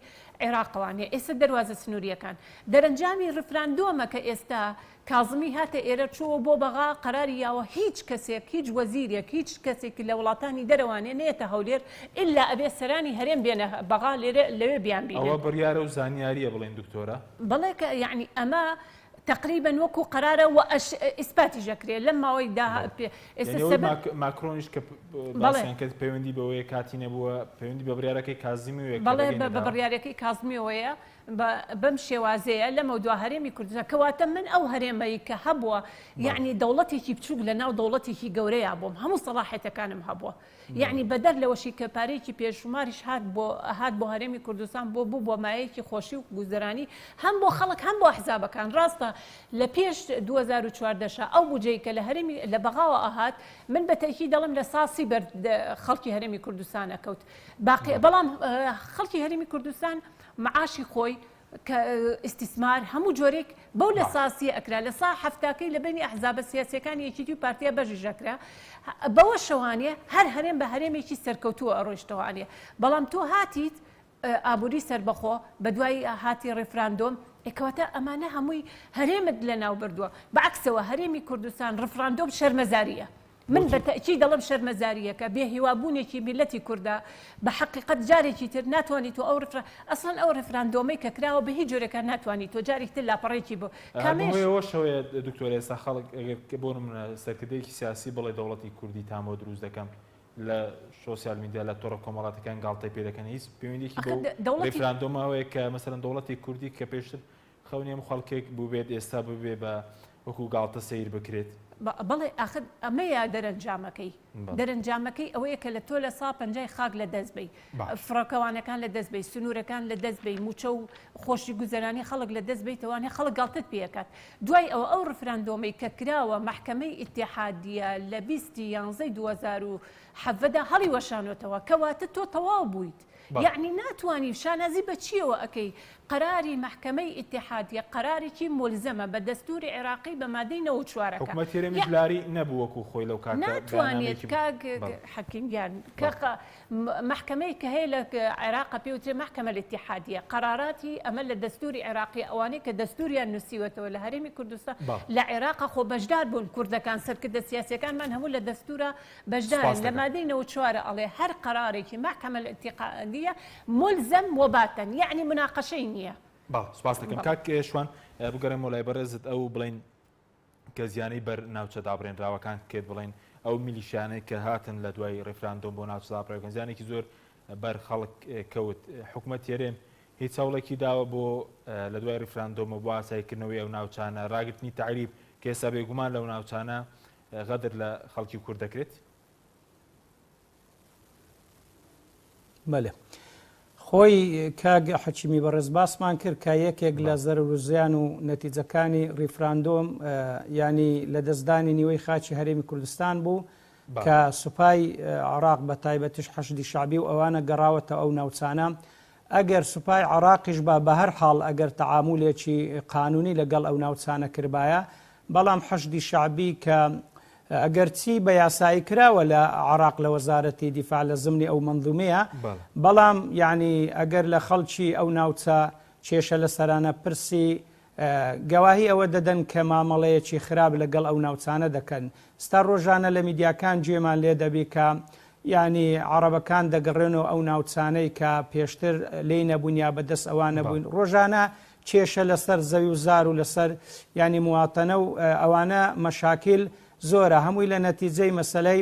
عێراقەوانێ ئێستا دەروازە سنووریەکان دەرەنجامی ڕفراندۆمە کە ئێستا کازمی هاتە ئێرە چۆوە بۆ بەغا قەراری یاوە هیچ کەسێک هیچ وەزیرێک هیچ کەسێک لە وڵاتانی دەرەوانێ نەیەتە هەولێر ئیلا ئەبێ سەرانی هەرێم بێنە بەغا لێرە لەوێ بیان بینن. ئەوە بڕیارە و زانیاریە بڵێن دکتۆرە؟ بەڵێ کە یەعنی ئەمە تەقریبەن وەکو قەرارە وە ئەش ئیسپاتیش ئەکرێ لەم ماوەی دا بەڵێ. ئێستا یانی ئەوەی سەبەب ماک ماکرۆنیش کە بەڵێ. باسیان کرد پەیوەندی بەوەیە کاتی نەبووە پەیوەندی بە بڕیارەکەی کازمیەوەیە کە بەڵێ ڕێگەی بە نەداوە؟ بڕیارەکەی کازمیەوەیە بە بەم شێوازەیە لەمەودوا هەرێمی کوردستان کەواتە من ئەو هەرێمەی کە هەبووە یەعنی دەوڵەتێکی بچووک لە ناو دەوڵەتێکی گەورەیا بووم هەموو سەڵاحێتەکانم هەبووە یەعنی بەدەر لەوەشی کە پارەیەکی پێشوماریش هات بۆ هات بۆ هەرێمی کوردستان بۆ بوو بۆ مایەیەکی خۆشی و گوزەرانی هەم بۆ خەڵک هەم بۆ ئەحزابەکان ڕاستە لە پێش 2014 شا ئەو بودجەی کە لە هەرێمی لە بەغاوە ئەهات من بە تەئکید دەڵێم لە ساسی بەر خەڵکی هەرێمی کوردستان ئەکەوت باقی بەڵام خەڵکی هەرێمی کوردستان معاشی خۆی کە ئیستیسمار هەموو جۆرێک بەو لە ساسیە ئەکرا لە سا حەفتاکەی لە بەینی ئەحزابە سیاسیەکانی یەکیتی و پارتیا بەژیش ئەکرا بەوە شەوانێ هەر هەرێم بە هەرێمێکی سەرکەوتووە ئەڕۆیشتەوانێ بەڵام تۆ هاتیت ئابووری سەربەخۆ بەدوای هاتی ڕیفراندۆم کەواتە ئەمانە هەمووی هەرێمت لەناو بردووە بەعکسەوە هەرێمی کوردستان ڕفراندۆم شەرمەزاریە من بە تەئکید دەڵێم شەرمەزارییەکە بێ هیوابوونێکی میللەتی کوردە بە حەقیقەت جارێکی تر ناتوانی تۆ ئەو ڕفرا ئەسڵەن ئەو ڕفراندۆمەی کە کراوە بە هیچ جۆرێکا ناتوانی تۆ جارێکی تر لاپەڕەیەکی بۆ هەر کامێش بەهۆی ئەوەشەوەیە دکتۆر ئێستا خەڵک ئەگەر بۆ نمونە سەرکردەیەکی سیاسی بڵێ دەوڵەتی کوردیتان بۆ دروست دەکەم لە شۆسیال میدیا لە تۆڕە کۆمەڵاتەکان گاڵتەی پێ دەکەن هیچ پەیوەندیەکی ئەخر بەو دەوڵەتی ڕیفراندۆمەوەیە کە مەسەلەن دەوڵەتی کوردی کە پێشتر خەونی هەموو خەڵکێک بووبێت ئێستا ببێ بە وەکو گاڵتە سەیر بکرێت. بەڵێ ئاخر ئەمەیە دەرەنجامەکەی. دەرەنجامەکەی ئەوەیە کە لە تۆ لە سا پەنجای خاک لە دەست بەی، فڕۆکەوانەکان لە دەست بەی، سنوورەکان لە دەست بەی، مووچە و خۆشی گوزەرانی خەڵک لە دەست بەیتەوانێ خەڵک گاڵتەت پێ ئەکات. دوای ئەوە ئەو ڕفراندۆمەی کە کراوە مەحکەمەی ئیتیحادیە لە بیستی یانزەی 2017 دا هەڵیوەشانۆتەوە کەواتە تۆ تەواو بوویت. یەعنی ناتوانی شانازی بە چیەوە ئەکەی قەراری مەحکەمەی ئیتیحادیە قەرارێکی مولزەمە بە دەستوری عێراقی بە مادەی 94 ەکە حکومەتی هەرێمیش لاری نەبوو وەکو خۆی لەو کاتە ناتوانێت بەیاننامەیەکی کاک بەڵێ. حەکیم گیان کە بەڵێ. مەحکەمەی کە هەیە لە عێراق پێ وترێ مەحکەمە الاتحادیە قەراراتی ئەمە لە دەستوری عێراقی ئەوانەی کە دەستوریان نووسیوەتەوە لە هەرێمی کوردستان بەڵێ. لە عێراق خۆ بەشدار بوون کوردەکان سەرکردە سیاسیەکانمان هەموو لە دەستورا بەشدارن سوپاس لە دەکەم. مادەی 94 ئەڵێ هەر قەرارێکی مەحکەمە الانتقالیە ملزم وباتن یەعنی مناقەشەی نییە. بەڵێ سوپاس دەکەم بەڵێ. کاک شوان بگەڕێمەوە لای بەڕێزت ئەو بڵێن کە زیانەی بەر ناوچە دابڕێنراوەکان کرد بڵێن ئەو میلیشیانەی کە هاتن لە دوای ڕیفراندۆم بۆ ناوچە دابڕێکان زیانێکی زۆر بەر خەڵک کەوت حکومەت هەرێم هیچ هەوڵێکی داوە بۆ لە دوای ڕیفراندۆمە بۆ ئاساییکردنەوەی ئەو ناوچانە ڕاگرتنی تەعریب کە ئێستا بێگومان لەو ناوچانە غەدر لە خەڵکی کورد دەکرێت؟ بەلێ خۆی کاک حەکیمی بەڕێز باسمان کرد کە یەکێک لە زەرەر و زیان و نەتیجەکانی ڕیفراندۆم ینی لە دەستدانی نیوەی خاچی هەرێمی کوردستان بوو کە سوپای عراق بە تایبەتیش حەشدی شعبی و ئەوانە گەڕاوەتە ئەو ناوچانە ئەگەر سوپای عێڕاقیش با بە هەر حاڵ ئەگەر تەعامولێکی قانونی لە گەڵ ئەو ناوچانە کردبایە بەڵام حەشدی شەعبی کە ئەگەر چی بە یاسایی کراوە لە عێڕاق لە وەزارەتی دیفاع لە زمنی ئەو مەنزومەیە بەڵام یانی ئەگەر لە خەڵکی ئەو ناوچە کێشە لە سەرانە پرسی گەواهی ئەوە دەدەن کە مامەڵەیەکی خراپ لەگەڵ ئەو ناوچانە دەکەن. ستا ڕۆژانە لە میدیاکان گوێمان لێ دەبی کە یانی عەڕەبەکان دەگەڕێنەوە ئەو ناوچانەی کە پێشتر لێی نەبوون یا بە دەست ئەوان نەبوون. ڕۆژانە کێشە لەسەر زەوی و زار و لەسەر یانی مواتەنە و ئەوانە مەشاکیل زۆرە. هەمووی لە نەتیجەی مەسەلەی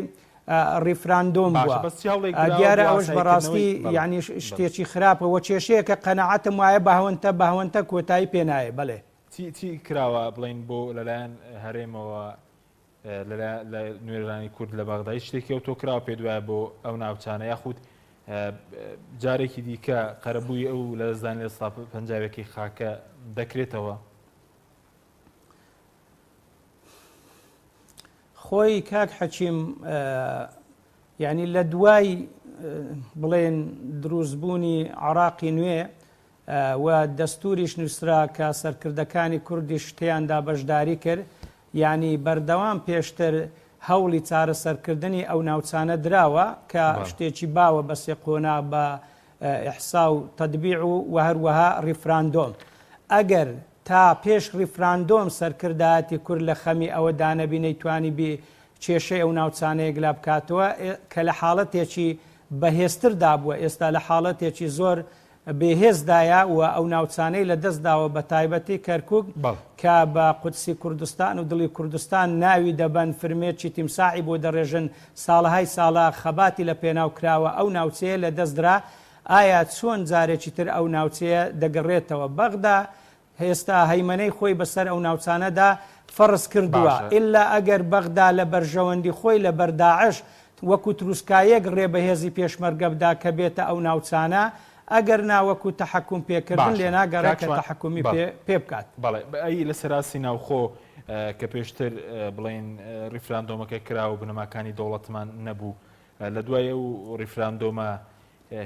ڕیفراندۆم باشە بووە. بەس چی هەوڵێک دراوە دیارە بۆ ئەوەش ئاساییکردنەوەی بەڕاستی بەڵێ یانی بەڵێ. شتێکی خراپە و کێشەیەکە قەناعەتم وایە بەهەوەنتە بەهەوەنتە کۆتایی پێ نایێ. بەڵێ. چی چی کراوە بڵێین بۆ لەلایەن هەرێمەوە لەلایەن لە نوێنەرانی کورد لە بەغدا هیچ شتێکی ئەوتۆ کراوە پێت وایە بۆ ئەو ناوچانە یاخود جارێکی دیکە قەرەبووی ئەو لەدەستدانی لە سا پەنجاوێکی خاکە دەکرێتەوە؟ خۆی کاک حەکیم یعنی لە دوای بڵێن دروستبوونی عراقی نوێ. و دەستوریش نوسرا کە سەرکردەکانی کوردیش تێیاندا بەشداری کرد، یانی بەردەوام پێشتر هەوڵی چارەسەرکردنی ئەو ناوچانە دراوە کە شتێکی باوە بە سێ قۆناغ بە ئیحسا و تەتبیع و و هەروەها ڕیفراندۆم. ئەگەر تا پێش ڕیفراندۆم سەرکردایەتی کورد لە خەمی ئەوە دانەبی نەیتوانیبی کێشەی ئەو ناوچانە یەکلا بکاتەوە کە لە حاڵەتێکی بەهێزتردا بووە ئێستا لە حاڵەتێکی زۆر بێهێزدایە و ئەو ناوچانەی لە دەست داوە بە تایبەتی کەرکوک کە بە قودسی کوردستان و دڵی کوردستان ناوی دەبەن فرمێرکی تیمساحی بۆ دەڕێژن ساڵەهای ساڵە خەباتی لە پێناو کراوە ئەو ناوچەیە لە دەست درا ئایا چۆن جارێکی تر ئەو ناوچەیە دەگەڕێتەوە بەغدا ئێستا هەیمەنەی خۆی بەسەر ئەو ناوچانەدا فەرز کردووە، ئیللا ئەگەر بەغدا لە بەرژەوەندی خۆی لە بەر داعش وەکو تروسکایەک ڕێ بە هێزی پێشمەرگە بدا کە بێتە ئەو ناوچانە، ئەگەر نا وەکو تەحەکوم پێکردن باشە لێناگەڕێ کاک کە شوان تەحەکومی بەڵێ پێ پێ بکات. بەڵێ ئەی لەسەر ئاستی ناوخۆ کە پێشتر بڵێین ڕیفراندۆمەکە کرا و بنەماکانی دەوڵەتمان نەبوو لە دوای ئەو ڕیفراندۆمە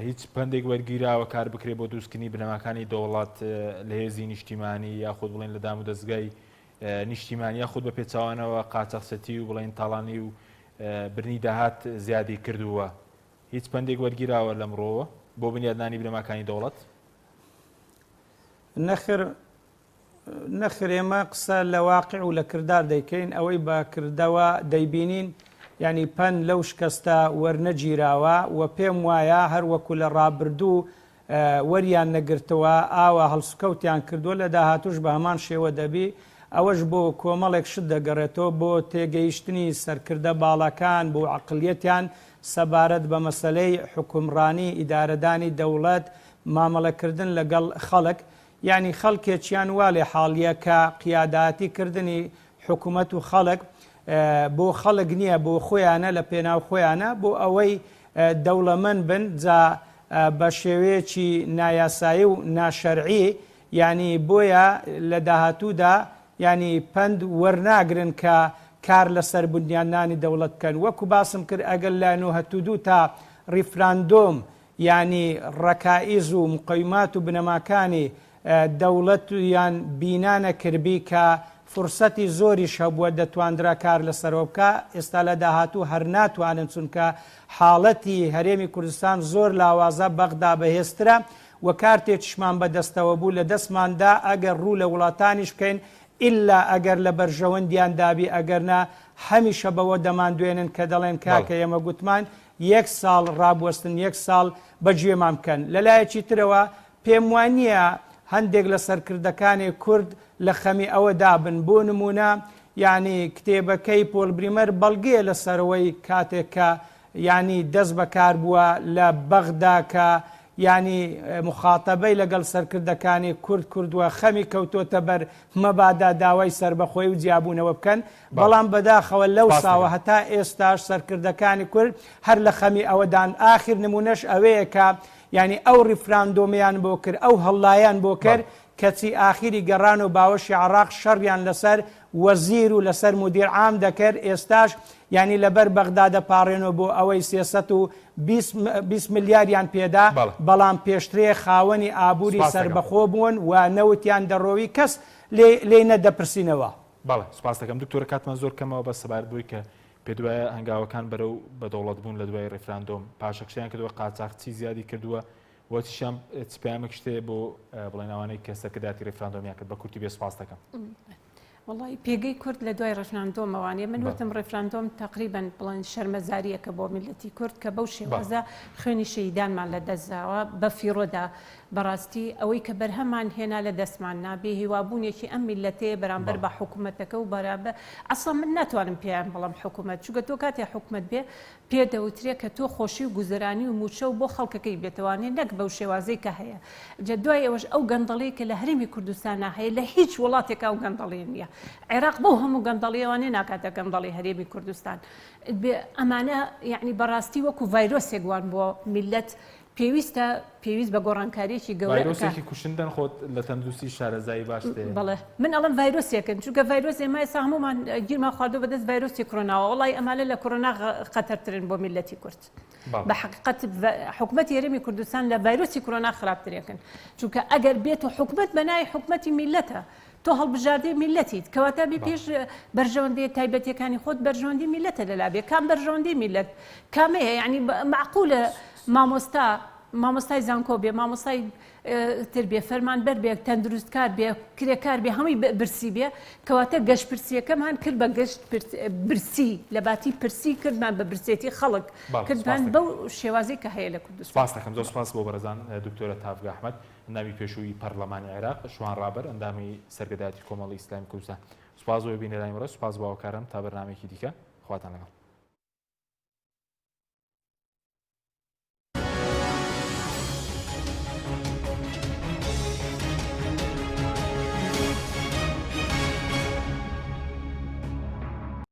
هیچ پەندێک وەرگیراوە کار بکرێت بۆ دروستکردنی بنەماکانی دەوڵەت لە هێزی نیشتیمانی یاخود بڵێن لە دامودەزگای نیشتیمانی یاخود بە پێچەوانەوە قاچاخچەتی و بڵێن تاڵانی و برنی داهات زیادی کردووە هیچ پەندێک وەرگیراوە لەمڕۆوە بۆ بنیادنانی بنەماکانی دەوڵەت؟ نەخێر نەخێر ئێمە قسە لە واقع و لە کردار دەیکەین، ئەوەی بە کردەوە دەیبینین، یانی پەند لەو شکەستە وەرنەگیراوە و پێم وایە هەر وەکو لە ڕابردوو وەریان نەگرتووە ئاوا هەڵسوکەوتیان کردووە لە داهاتووش بە هەمان شێوە دەبی، ئەوەش بۆ کۆمەڵێک شت دەگەڕێتەوە بۆ تێگەیشتنی سەرکردە باڵاکان بۆ عەقڵیەتیان سەبارەت بە مەسەلەی حوکمڕانی، ئیدارەدانی دەوڵەت، مامەڵەکردن لەگەڵ خەڵک، یانی خەڵکێکیان وا لێ حاڵیە کە قیاداتی کردنی حکومەت و خەڵک بۆ خەڵک نییە بۆ خۆیانە لە پێناو خۆیانە بۆ ئەوەی دەوڵەمەند بن جا بە شێوەیەکی نایاسایی و ناشەرعی یانی بۆیە لە داهاتوودا یانی پەند وەرناگرن کە کار لەسەر بنیادنانی دەوڵەت بکەن وەکو باسم کرد ئەگەر لە 92 تا ڕیفراندۆم یانی ڕەکائیز و مقەویمات و بنەماکانی دەوڵەتیان بینا نەکردبی کە فرسەتی زۆریش هەبووە دەتواندرا کار لەسەرەوە بکا ئێستا لە داهاتوو هەر ناتوانن چونکە حاڵەتی هەرێمی کوردستان زۆر لاوازە بەغدا بەهێزترە و کارتێکیشمان بەدەستەوە بوو لە دەستماندا ئەگەر ڕوو لە وڵاتانیش بکەین ئیلا ئەگەر لە بەرژەوەندیان دابی ئەگەرنا هەمیشە بەوە دەماندوێنن کە دەڵێن کاکە ئێمە گوتمان یەک ساڵ ڕابوەستن یەک ساڵ بەگوێمان بکەن. لەلایەکی ترەوە پێم وانییە هەندێک لە سەرکردەکانی کورد لە خەمی ئەوەدا بن بۆ نموونە یانی کتێبەکەی پۆل بریمەر بەڵگەیە لەسەرەوەی کاتێک کە یانی دەست بەکار بووە لە بەغدا کە یانی موخاتەبەی لەگەڵ سەرکردەکانی کورد کردووە خەمی کەوتۆتە بەر مەبادا داوای سەربەخۆیی و جیابوونەوە بکەن بەڵام بەداخەوە لەو ساوە هەتا ئێستاش سەرکردەکانی کورد هەر لە خەمی ئەوەدان ئاخر نمونەش ئەوەیە کە یانی ئەو ڕیفراندۆمیان بۆ کرد ئەو هەڵلایان بۆ کرد کەچی ئاخیری گەڕان و باوەشی عراق شەڕیان لەسەر وەزیر و لەسەر مدیر عام دەکرد ئێستاش یانی لەبەر بەغدا دەپاڕێنەوە بۆ ئەوەی 320 ملیاریان پێدا بەڵام پێشترێ خاوەنی ئابووری سەربەخۆ بوون و نەوتیان دەڕۆوی کەس لێی نەدەپرسینەوە. بەڵێ سوپاست دەکەم دکتۆرە کاتمان زۆر کەمەوە بەس سەبارەت بۆی کە پێتوایە هەنگاوەکان بەرەو بە دەوڵەت بوون لە دوای ڕیفراندۆم پاشەکشەیان کردووە قاچاخچی زیادی کردووە و چیشیان چ پەیامێک شتێ بۆ بڵێن ئەوانەی کە سەرکردایەتی ڕیفراندۆمیان کرد بە کورتی بێ سوپاس دەکەم. وەڵی پێگەی کورد لە دوای ڕێفراندۆمەوانە من وتم ڕێفراندۆم تقریبا بڵێن شەرمەزاریەکە بۆ میلەتی کورد کە بەو شێوازە خوێنی شەیدانمان لە دەستداوە بە فیڕۆدا بەڕاستی ئەوەی کە بەرهەممان هێنا لە دەستمان نا بێ هیوابوونێکی ئەم میللەتەیە بەرامبەر بە حکومەتەکە و بەرامبەر ئەسڵەن من ناتوانم پێیان بڵێم حکومەت چونکە تۆ کاتێ حکومەت بێ پێ دەوترێ کە تۆ خۆشی و گوزەرانی و موچە و بۆ خەڵکەکەی بێتەوانێ نەک بەو شێوازەی کە هەیە جا دوای ئەوەش ئەو گەندەڵی کە لە هەرێمی کوردستانا هەیە لە هیچ وڵاتێکا ئەو گەندەڵیە نییە عێراق بەو هەموو گەندەڵیەوانێ ناکاتە گەندەڵی هەرێمی کوردستان ئەمانە یعنی بەڕاستی وەکو ڤایرۆسێک وان بۆ میللەت. پێویستە پێویست بە گۆڕانکاریەکی گەورە ئەکا. ڤایرۆسێکی کوشندەن خۆت لە تەندروستی شارەزایی باش تێ. بەڵێ من ئەڵێم ڤایرۆسێکن چونکە ڤایرۆس ئێمە ئێستا هەموومان گیرمان خواردوە بەدەست ڤایرۆسی کرۆناوە وەڵی ئەمانە لە کۆرۆنا خەتەرترن بۆ میللەتی کورد بە حەقیقەت حکومەتی هەرێمی کوردستان لە ڤایرۆسی کرۆنا خراپترێکن چونکە ئەگەر بێت و حکومەت بەناوی حکومەتی میللەتە تۆ هەڵبژاردەی میللەتیت کەواتە بێ پێش بەرژەوەندیە تایبەتیەکانی خۆت بەرژەوەندی میللەتە لەلا بێ کام بەرژەوەندی میللەت کامەیە یعنی معقولە مامۆستا مامۆستای زانکۆ بێ مامۆستای تر بێ فەرمانبەر بێ تەندروستکار بێ کرێکار بێ هەمووی برسی بێ کەواتە گەشت پرسیەکەمان کرد بە گەشت برسی لە باتی پرسی کردمان بە برسێتی خەڵک کردمان بەو شێوازی کە هەیە لە کوردستان. سپاس دەکەم زۆر سپاس بۆ بەڕێزان دکتۆرە تاڤگە ئەحمەد. ئەندامی پێشووی پەرلەمانی عێراق، شوان ڕابەر، ئەندامی سەرکردایەتی کۆمەڵی ئیسلامی کوردستان. سوپاس بۆ بینەرانی بەڕێز، سوپاس بۆ هاوکارم تا بەرنامەیەکی دیکە، خواتان لەگەڵ.